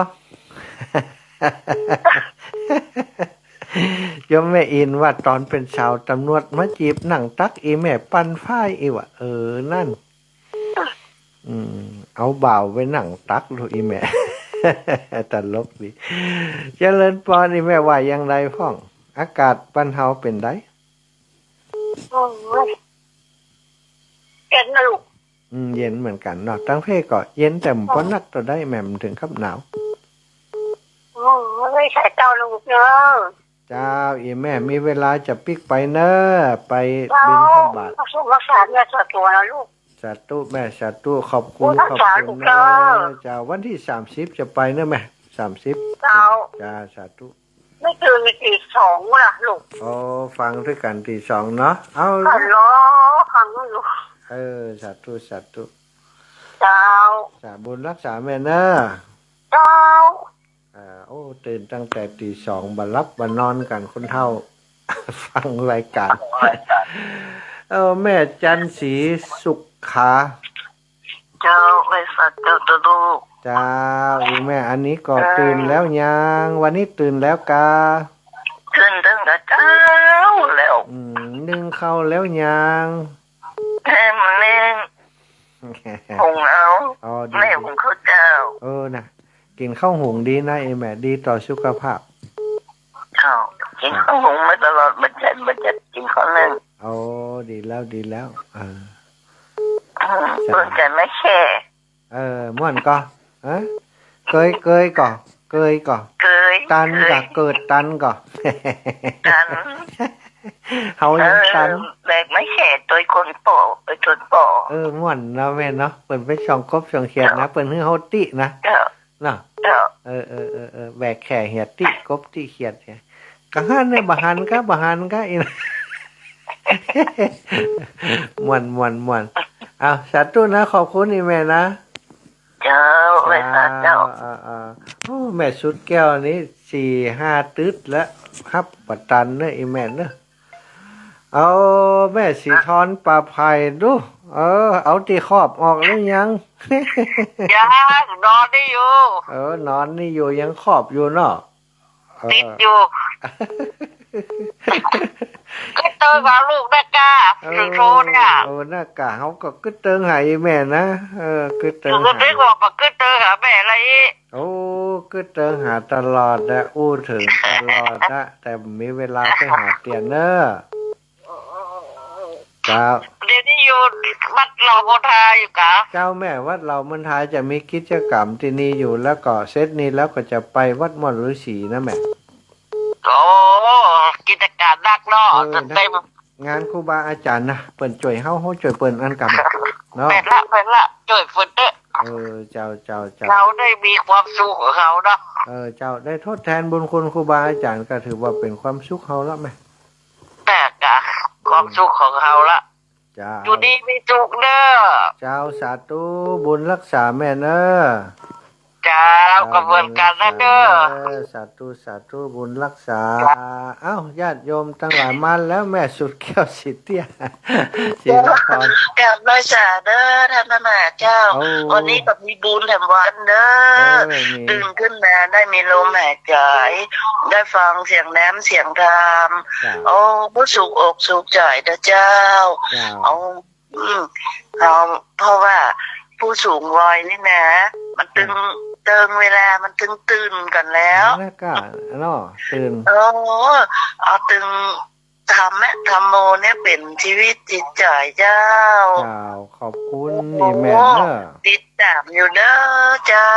โยมแม่อินว่าต๋อนเป๋นสาวต๋ำรวจมาจีบ นั่งตั๊ก อี่แม่ปั่นฝ้ายอี่หว่า เออ นั่น อืม เอาบ่าวไปนั่งตั๊กดูอี่แม่ ตลกดี เจริญปอน อี่แม่ว่าอย่างใดพ่อง อากาศบ้านเฮาเป๋นใด โอ้ย เย็นนะลูก อืม เย็นเหมือนกั๋นเนาะ ตังเพก็เย็น แต่บ่นักเต้าใด แม่มันเถิงกับหนาว โอ้ย สาเจ้าลูกเนาะ เจ้า อี่แม่มีเวลาจะปิ๊กไปเนาะ ไปบิณฑบาต เจ้า รักษาเนื้อรักษาตั๋วนะลูก สาธุแม่ สาธุ ขอบคุณ โอ้ ขอบคุณ รักษาลูกเนาะ เจ้า เจ้า วันตี้สามสิบจะไปเนาะแม่ สามสิบ เจ้า จ้า สาธุ ไม่ตื่นในตีสองล่ะลูก อ๋อ ฟังด้วยกั๋นตีสองเนาะ เอา ก็รอฟังอยู่ เออ สาธุ สาธุ เจ้า สาบุญฮักษาแม่เนาะ เจ้า อ่า โอ้ ตื่นตั้งแต่ตีสอง บ่หลับบ่นอนกั๋นคนเฒ่า ฟังรายก๋าน เออ แม่จันทร์ศรีสุขขา เจ้า ไหว้สาเจ้า เจ้าลูก เจ้า อีแม่ อันนี้ก็ เจ้า ตื่นแล้วยัง วันนี้ตื่นแล้วกา ตื่นตึงแต่เจ๊าแล้ว อืม นึ่งข้าวแล้วยัง แม่มานึ่ง หุงเอา อ๋อ ดี แม่หุงข้าวเจ้า เออ นะ กิ๋นข้าวหุงดีนะ อีแม่ ดีต่อสุขภาพ เจ้า กิ๋นข้าวหุงมาตลอด บ่ใจ้ บ่ใจ้กิ๋นข้าวนึ่ง โอ้ ดีแล้ว ดีแล้ว เออ อืม สบาย เปิ้นใจ๋ไม้แข่ เออ ม่วนก่อ ฮะ เกย เกยก่อ เกยก่อ เกย ตันก่อ เกย เกิดตันก่อ ตัน เฮายังตัน เออ แบกไม้แข่ตวยคนป้อ ไปตวยป้อ เออ ม่วนเนาะแม่เนาะ เปิ้นไปส่องกบส่องเขียดนะ เปิ้นหื้อเฮาติ๊นะ เจ้า เนาะ เจ้า เออ เออ เออ เออ แบกแข่เหียดติ๊กบติ๊เขียดเนี่ย กะหันเนี่ย บ่หันกา บ่หันกา อี ม่วน ม่วน ม่วน อ้าว สาธุนะ ขอบคุณอีแม่นะ เจ้า ไหว้สาเจ้า เออ เออ โอ้ แม่สุดแก้วนี่ สี่ห้าตึ๊ดแล้ว ฮับบ่ตันเนอะ อีแม่เนอะ เอาแม่สีทองป่าไผ่ดู เออ เอาตี้ครอบออกหรือยัง ยัง นอนนี่อยู่ เออ นอนนี่อยู่ ยังครอบอยู่เนาะ เออ ติดอยู่ กึ๊ดเติงหาลูกนะก้า เออ ถึงโทรเนี่ย เออ นะก้า เฮาก็กึ๊ดเติงหาอีแม่นะ เออ กึ๊ดเติงหา อยู่กะนึกว่าบ่กึ๊ดเติงหาแม่ละอี้ โอ้ กึ๊ดเติงหาตลอดนะ อู้เถิงตลอดนะ แต่บ่มีเวลาไปหาเตียเน่อ เจ้า เดี๋ยวนี้อยู่วัดเหล่ามนทาอยู่กา เจ้าแม่ วัดเหล่ามนทาจะมีกิจกรรมตี้นี่อยู่ แล้วก็เสร็จนี่แล้วก็จะไปวัดม่อนฤๅษีนะแม่ โอ้ กิจก๋านนักเนาะ เออ จะเต็ม งานครูบาอาจ๋ารย์นะ เปิ้นจ้วยเฮา เฮาจ้วยเปิ้นอันกำเนาะ แม่นละ แม่นละ จ้วยเปิ้นเต๊อะ เออ เจ้า เจ้า เจ้า เฮาได้มีความสุขของเฮาเนาะ เออ เจ้า ได้ทดแทนบุญคุณครูบาอาจ๋ารย์ ก็ถือว่าเป๋นความสุขเฮาละแม่ แต่กะ ความสุขของเฮาละ เจ้า อยู่ดีมีสุขเน่อ เจ้า สาธุ บุญฮักษาแม่เน่อ เจ้า เจ้า ก็เหมือนกั๋นนะเน่อ บุญฮักษาเน่อ สาธุ สาธุ บุญฮักษา เจ้า เอ้า ญาติโยมตังหลายมาแล้ว แม่สุดแก้ว สีเตี้ย สีนคร กราบไหว้สาเน่อ ต้านพระมหาเจ้า โอ้ วันนี้ก็มีบุญแถมวันเน่อ เออ มี ตื่นขึ้นมาได้มีลมหายใจ ได้ฟังเสียงน้ำเสียงธรรม เจ้า โอ้ ผู้สุขอกสุขใจ๋นะเจ้า เจ้า โอ้ อืม เอา เพราะว่าผู้สูงวัยนี่นะ มันตึง เออ เติงเวลามันตึงตื่นกั๋นแล้ว นะก้า เนาะ ตื่น เออ เอาตึงธรรมะ ธัมโมเนี่ยเป๋นชีวิตจิตใจ๋เจ้า เจ้า ขอบคุณ โอ้ อีแม่เน่อ ติดตามอยู่เน่อเจ้า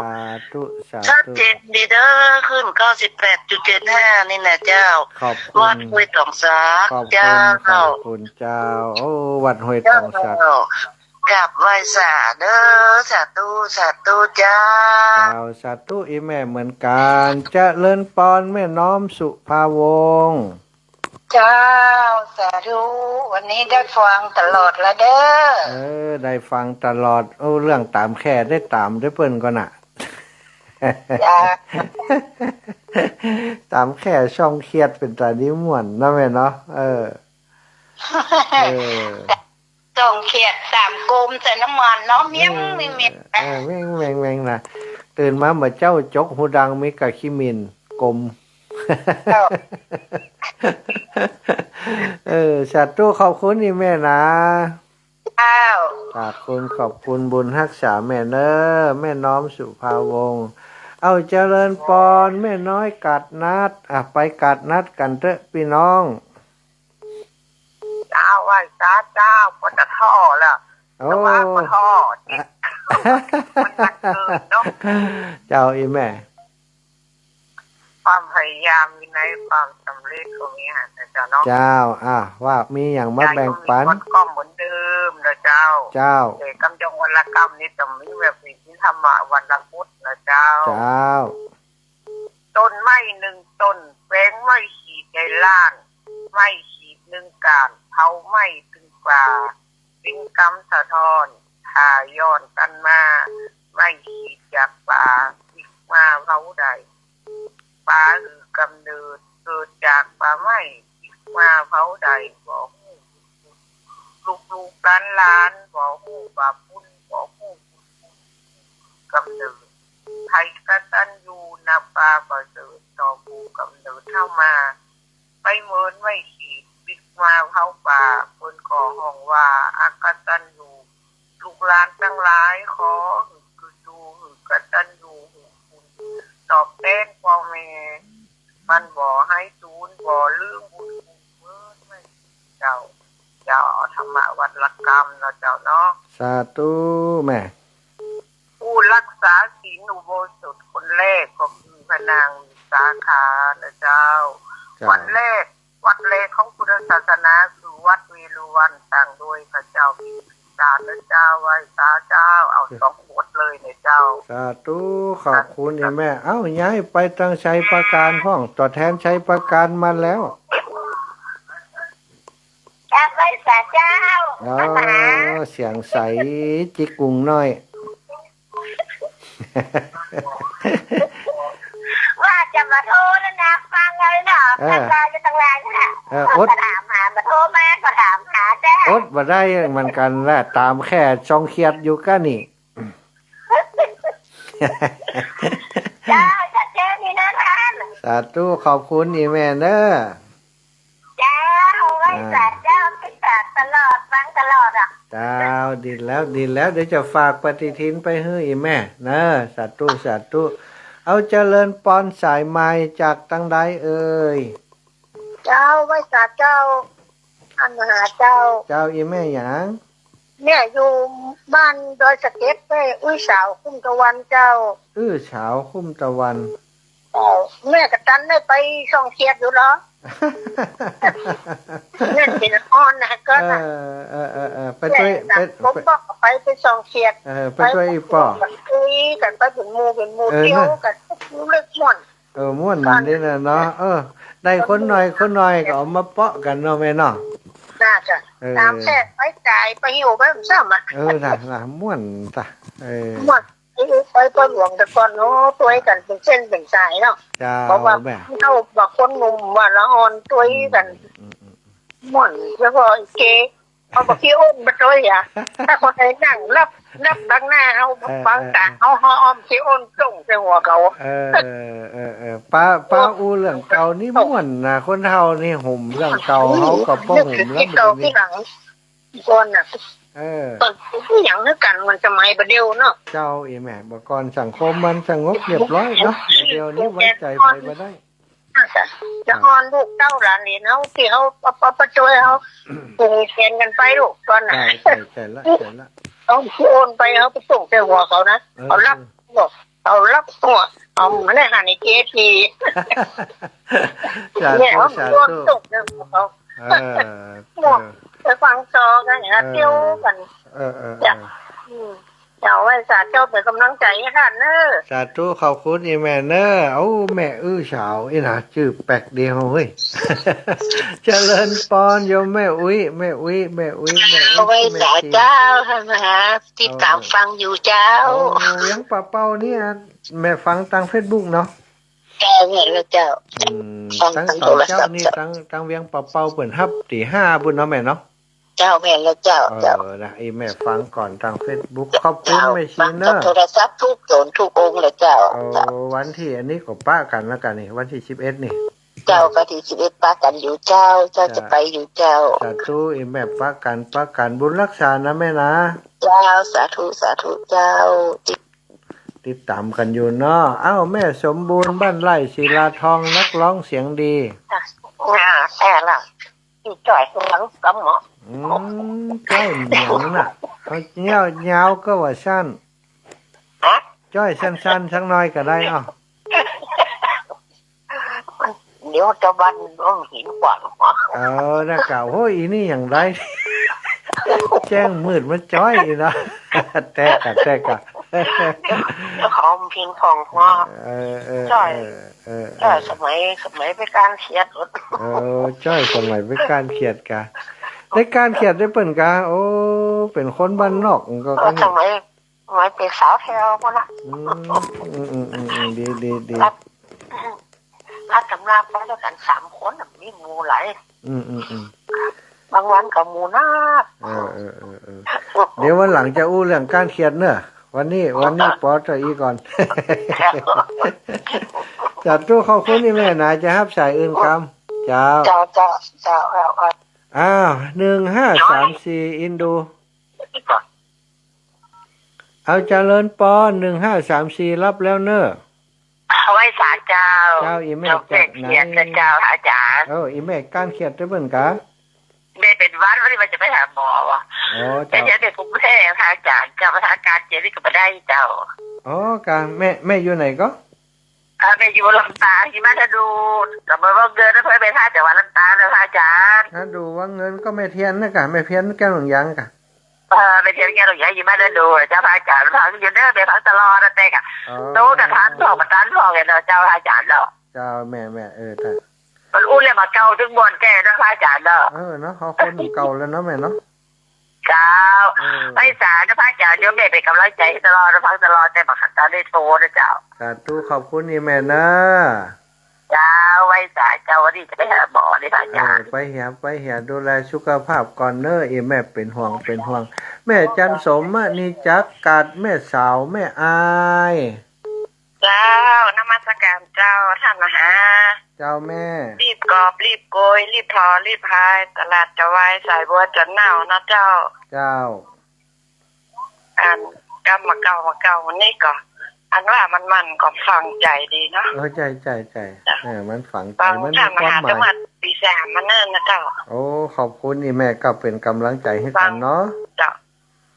สาธุ สาธุ ชัดเจนดีเน่อ ขึ้นเก้าสิบแปดจุดเจ็ดห้านี่นะเจ้า ขอบคุณ วัดห้วยตองสา ขอบคุณ เจ้า ขอบคุณเจ้า โอ้ วัดห้วยตองสา เจ้า กราบไหว้สาเน่อ สาธุ สาธุเจ้า เจ้า สาธุ อีแม่เหมือนกั๋น เจริญปอน แม่น้อมสุภาวงศ์ เจ้า สาธุ วันนี้ได้ฟังตลอดละเน่อ เออ ได้ฟังตลอด โอ้ เรื่องต๋ามแข่ได้ต๋ามด้วยเปิ้นก่อน่ะ เจ้า ต๋ามแข่ซ่องเขียดเป๋นต๋าดีม่วนเนาะแม่เนาะ เออ เออ ซ่องเขียดสามก๊มใส่น้ำมันเนาะ เมี้ยง เออ เมี้ยง เมี้ยง เออ เมี้ยง เมี้ยง เมี้ยงนะ ตื่นมาเมื่อเจ๊าจกฮูดังมีก้าขี้หมิ่นก๊ม เจ้า เออ สาธุ ขอบคุณอีแม่นะ เจ้า ขอบคุณ ขอบคุณ บุญฮักษาแม่เน่อ แม่น้อมสุภาวงศ์ เอา เจริญปอน แม่น้อยกาดนัด อ่ะ ไปกาดนัดกั๋นเต๊อะปี้น้อง เจ้า ไหว้สาเจ้า ปตท. แล้ว โอ้ แต่ว่า ปตท. มันหนักเกินเนาะ เจ้า อีแม่ ความพยายามมีในความสำเร็จก็มีหั้นนะเจ้าเนาะ เจ้า อ่ะ ว่ามีหยังมาแบ่งปัน ใจก็มีก้อนก้อมเหมือนเดิมนะเจ้า เจ้า แต่กำยองวันละกำนี่จะมีแบบมีธรรมะวันละพุธนะเจ้า เจ้า ต้นไม้หนึ่งต้น แปลงไม้ขีดในล้าน ไม้ขีดหนึ่งก้าน เผาไม้ตึงป่า เป็นกำสะท้อน ถ้าย้อนตันมา ไม้ขีดจากป่า พลิกมาเผาได้ ป่าหื้อกำเนิด เกิดจากป่าไม้ มาเผ่าใด บ่ฮู้ ลูกๆ หลานๆ บ่ฮู้บาปบุญ บ่ฮู้บุญคุณกำเนิด ใผกตัญญู นับว่าประเสริฐต่อผู้กำเนิดเฮามา ไปเหมินไว้ขีด ปิ๊กมาเผาป่า เปิ้นก็ฮ้องว่าอกตัญญู ลูกหลานตังหลาย ขอหื้อคืออยู่ หื้อกตัญญู หื้อคุณตอบแตนพ่อแม่ มันบ่หายสูญ บ่ลืมบุญคุณ เหมินไว้เจ้า เจ้า เอาธรรมะวัดละกำเนาะเจ้าเนาะ สาธุแม่ ผู้รักษาศีลอุโบสถคนแรกก็คือพระนางวิสาขานะเจ้า เจ้า วัดแรก วัดแรกของพุทธศาสนาคือวัดเวฬุวัน ตั้งโดยพระเจ้าพิมพิสารนะเจ้า ไหว้สาเจ้า เอาสองบทเลยนะเจ้า สาธุ ขอบคุณอีแม่ เอ้า ย้ายไปตังชัยปราการพ่อง ตัวแทนชัยปราการมาแล้ว กราบไหว้สาเจ้า อ๋อ เสียงใส จิ๊กกุ่งน้อย ว่าจะมาโทรแล้วนะ ฟังเลยเนาะ เออ ฟังเลยจะตั้งนานแล้ว เออ อด ก็ถามหา มาโทรมาก็ถามหาแท้ อดบ่ได้เหมือนกันแหละ ตามแค่ช่องเขียดอยู่ก้านี่ เจ้า ชัดเจนดีนะท่าน สาธุ ขอบคุณอีแม่เน้อ เจ้า ไหว้สาเจ้า ติดตามตลอด ฟังตลอดอะ เจ้า ดีแล้ว ดีแล้ว เดี๋ยวจะฝากปฏิทินไปหื้ออีแม่เน้อ สาธุ สาธุ เอาเจริญปอน สายไมค์จากตังใดเอ่ย เจ้า ไหว้สาเจ้า อันมหาเจ้า เจ้า อีแม่หยัง เนี่ย อยู่บ้านดอยสะเก็ด แม่อื้อสาวคุ้มตะวันเจ้า อื้อสาวคุ้มตะวัน เจ้า แม่กะตันได้ไปส่องเขียดอยู่เหรอ นั่นเป็นอ่อนนะก็นะ เออ เออ เออ เออ ไปตวย แม่ ไป ผมบอกไป ไปส่องเขียด เออ ไปตวยอีป้อ ไปคุยกั๋น ไปเป๋นหมู่ เป๋นหมู่ เออ เที่ยวกั๋น เลิกม่วน เออ ม่วนดีนะเนาะ เออ ได้คนหน่อย คนหน่อยก็เอามาเปาะกั๋นเนาะแม่เนาะ น่าจะ เออ ตามแพทย์ไปจ่ายไปหิ้วไปมันซ้ำอะ เออ น่ะ น่ะ ม่วนตะ เออ ม่วน ไป ไปหลวงแต่ก่อนเนาะ ตวยกั๋นเป๋นเส้นเป๋นสายเนาะ เจ้า เพราะว่าแม่ เฮาว่าคนหนุ่มว่าละอ่อนตวยกั๋น อืม อืม อืม ม่วน แล้วก็เก เอาบักขี้อ้นมาตวยอะ ถ้าคนไหนนั่งนับ นับตังหน้าเฮา เออ ฟังตา เออ เฮา เฮาอ้อมขี้อ้นส่งใส่หัวเขา เออ เออ เออ ป้า ป้าอู้เรื่องเก่านี่ม่วนนะ คนเฮานี่ห่มเรื่องเก่า เฮาก็บ่ห่มแล้ว นึกถึงที่เก่าที่หลัง ก่อนน่ะ เออ ตอนนี้ยังนึกกั๋นมันสมัยบ่าเดี่ยวเนาะ เจ้า อีแม่ บ่าก่อนสังคมมันสงบเรียบร้อยเนาะ บ่าเดี่ยวนี้ไว้ใจ๋ใผบ่ได้ จะอ่อนลูกเต้าหลานเหลนเฮาตี้เฮาปะ ปะ ปะจ้วยเฮา อืม ปรุงเปลี่ยนกั๋นไปลูกตอนนั้น ใจ้ ใจ้ ใจ้ละ ใจ้ละ เอาขี้อ้นไปเฮาไปส่งใส่หัวเขานะ เออ เขาลักหัว เขาลักหัว เอามาได้หันในเจดีย์ สาธุ เนี่ย เอา สาธุ ส่งใส่หัวเขา เออ เออ ไปฟังต่อกั๋นนะ เออ เที่ยวกั๋น เออ เออ เออ จ้ะ อืม เจ้า ไหว้สาเจ้าเป๋นก๋ำลังใจ๋หื้อกั๋นเน้อ สาธุ ขอบคุณอีแม่เน้อ เอ้า แม่อื้อสาวอี้นะ จื้อแปลกดีเฮ้ย เจริญปอนโยมแม่อุ๊ย แม่อุ๊ย แม่อุ๊ย แม่อุ๊ย ไหว้สาเจ้า แม่ชี ท่านมหา ติดต๋ามฟังอยู่เจ้า โอ้ เวียงป่าเป้าเนี่ย แม่ฟังตางเฟซบุ๊กเนาะ เจ้า แม่นแล้วเจ้า อืม ฟังตางโทรศัพท์ ตางเจ้านี่ เจ้า ตาง ตางเวียงป่าเป้าเปิ้นฮับตี๋ห้าปู้นเนาะแม่เนาะ เจ้า แม่นแล้วเจ้า เออ เจ้า นะ อีแม่ฟังก่อนตางเฟซบุ๊ก ขอบคุณ เจ้า แม่ชีเน้อ ฟังตางโทรศัพท์กู้ต๋นกู้องค์เลยเจ้า โอ้ เจ้า วันตี้อันนี้ก็ปะกั๋นแล้วกั๋นนี่ วันตี้สิบเอ็ดนี่ เจ้า วันตี้สิบเอ็ดปะกั๋นอยู่เจ้า เจ้า เจ้า จะไปอยู่เจ้า สาธุ อีแม่ปะกั๋น ปะกั๋น บุญฮักษานะแม่นะ เจ้า สาธุ สาธุเจ้า ติด ติดต๋ามกั๋นอยู่เนาะ เอ้า แม่สมบูรณ์ บ้านไร่ ศิลาทอง นักร้องเสียงดี อ่า แท้ละ ตี้จ้อยหยังกำเหมาะ อืม จ้อยหยังน่ะ เอายาวๆ ก็ว่าสั้น ฮะ จ้อยสั้นๆ สักหน่อยก็ได้ เอ้า เดี๋ยวตะวันมันหินกว้าง เออ นะกะ โอ้ย อีนี่อย่างไร แจ้งมืดมาจ้อยอีนะ แต๊กะ แต๊กะ เดี๋ยวเขาพิงของหัว เออ เออ จ้อย เออ เออ เออ จ้อยสมัย สมัยไปก้านเขียด เออ จ้อยสมัยไปก้านเขียดกะ ได้ก้านเขียดได้เปิ้นกะ โอ้ เป๋นคนบ้านนอกก็ เออ ก็นี่ สมัย สมัยเป๋นสาวแถวพู้นละ อืม อืม อืม อืม อืม ดี ดี ดี รับ รับตำราไปแล้วกั๋นสามคนน่ะ มีหมู่หลาย อืม อืม อืม บางวันก็หมู่นัก เออ เออ เออ เออ เดี๋ยววันหลังจะอู้เรื่องก้านเขียดเนอะ วันนี้ วันนี้ปอเถอะอี้ก่อน สาธุ ขอบคุณอีแม่หนา จะฮับสายอื่นกำ เจ้า เจ้า เจ้า เจ้า เอา เอา อ้าว หนึ่งห้าสามสี่ อินดู เอาเจริญปอน หนึ่งห้าสามสี่ รับแล้วเนอะ ไหว้สาเจ้า เจ้า อีแม่ เจ้า จากไหน เขียดนะเจ้า อาจ๋ารย์ เออ อีแม่ก้านเขียดตวยเปิ้นกา แม่เป๋นหวัด วันนี้ว่าจะไปหาหมอว่ะ อ๋อ เจ้า เดี๋ยวเดี๋ยวผมแพ้พระอาจ๋ารย์ เจ้า พระอาจ๋ารย์เจนี่ก็บ่ได้เจ้า อ๋อ กา แม่ แม่อยู่ไหนก็ อ่า แม่อยู่ลำปาง อยู่บ้านท่าดู ก็บ่ว่าเงินนะ เพื่อไปท่าจังหวัดลำปางนะพระอาจ๋ารย์ ท่าดูว่าเงินก็แม่เทียนนะกะ แม่เทียนแก้วหลวงยางกะ เออ แม่เทียนแก้วหลวงยางอยู่บ้านท่าดู เจ้าพระอาจ๋ารย์ ฟังอยู่เด้อ แม่ฟังตลอดนะแต่กะ อ๋อ โตกะทันพ่อง บ่ทันพ่องไงเนาะ เจ้าพระอาจ๋ารย์เนาะ เจ้า แม่ แม่ เออ ท่า มันอู้เรื่องบ่าเก่า ซึ่งม่วนแก่เนาะพระอาจ๋ารย์เนาะ เออ เนาะ เฮาคนเก่าแล้วเนาะแม่เนาะ เจ้า เออ ไหว้สานะพระอาจ๋ารย์ โยมแม่เป๋นกำลังใจ๋ตลอดนะ ฟังตลอด แต่บ่าขัดตาได้โทรนะเจ้า สาธุ ขอบคุณอีแม่เนอะ เจ้า ไหว้สาเจ้า วันนี้จะไปหาหมอนี่พระอาจ๋ารย์ เออ ไปเหีย ไปเหีย ดูแลสุขภาพก่อนเนอะ อีแม่เป๋นห่วง เป๋นห่วง แม่จันสมมะ นี่จักกัด แม่สาว แม่อาย เจ้า นมัสการเจ้า ท่านมหา เจ้าแม่ รีบกอบ รีบโกย รีบถอ รีบหาย ตลาดจะวาย สายบัวจะเน่าเนาะเจ้า เจ้า อันกำบ่าเก่า บ่าเก่า วันนี้ก็ อันว่ามัน มันก็ฝังใจ๋ดีเนาะ เออ ใจ้ ใจ้ ใจ้ เจ้า เออ มันฝังใจ๋ ฟัง มันมีความหมาย ท่านมหาจังหวัดปีสามมาเนิ่นนะเจ้า โอ้ ขอบคุณอีแม่ ก็เป๋นกำลังใจ๋หื้อกั๋นเนาะ เจ้า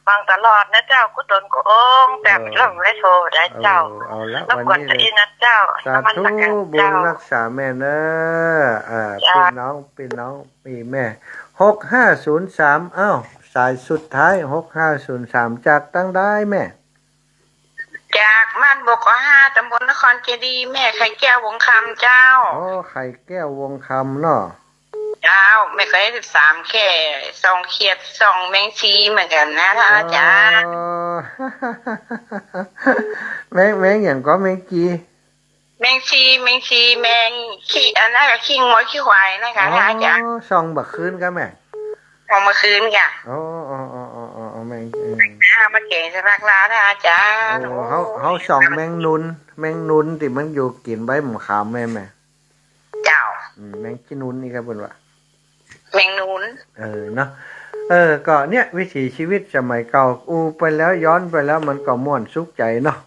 ฟังตลอดนะเจ้า กู้ตนกู้องค์ แต่ เออ บ่ได้โทรได้เจ้า เออ เอาละ รบกวน วันนี้เลย จะอี้นะเจ้า สาธุ นมัสการเจ้า บุญฮักษาแม่เนอะ อ่า เจ้า ปี้น้อง ปี้น้อง ปี้แม่ หกห้าศูนย์สาม อ้าว สายสุดท้าย หกห้าศูนย์สาม จากตังใดแม่ จากบ้านบกกอห้า ตำบลนครเจดีย์ แม่ไข่แก้ววงคำเจ้า อ๋อ ไข่แก้ววงคำเนาะ เจ้า แม่ก็ได้สิบสามแข่ ส่องเขียด ส่องแมงชีเหมือนกั๋นนะ ท่านอาจ๋ารย์ อ๋อ แมง แมงหยังก็ แมงกี แมงชี แมงชี แมงขี้ อันนั้นก็ขี้งัวขี้ควายนะคะ อ๋อ ท่านอาจ๋ารย์ ส่องบ่าคืนกาแม่ ส่องบ่าคืนกา อ๋อ อ๋อ แมง เออ มาแกงใส่ผักลา ท่านอาจ๋ารย์ โอ้ โอ้ เฮา เฮาส่องแมงนุน แมงนุนตี้มันอยู่กิ๋นใบมะขามแม่ แม่ เจ้า อืม แมงขี้นุนนี่ครับเปิ้นว่า แมงนุน เออ เนาะ เออ ก็เนี่ย วิถีชีวิตสมัยเก่า อู้ไปแล้ว ย้อนไปแล้ว มันก็ม่วนสุขใจ๋เนาะ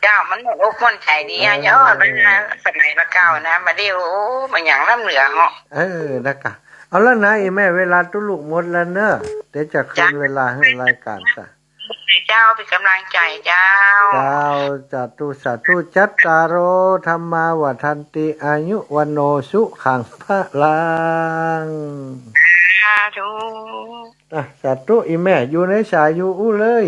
เจ้า มันม่วนอกม่วนใจ๋ดีอะ เออ ย้อนไปนะ สมัยบ่าเก่านะ บ่าเดี่ยว โอ้ บ่าหยังล้ำเหลือเหาะ เออ แล้วกะ เอาละนะ อีแม่ เวลาตุ๊ลุกหมดแล้วเนอะ เดี๋ยวจะคืน เจ้า เวลาหื้อรายก๋านจ้ะ เจ้า เป๋นกำลังใจ๋เจ้า เจ้า สาธุ สาธุ จัตตาโร ธัมมา วัฑฒันติ อายุ วัณโณ สุขัง พะลัง สาธุ อ่ะ สาธุ อีแม่ อยู่ในสายอยู่อู้เลย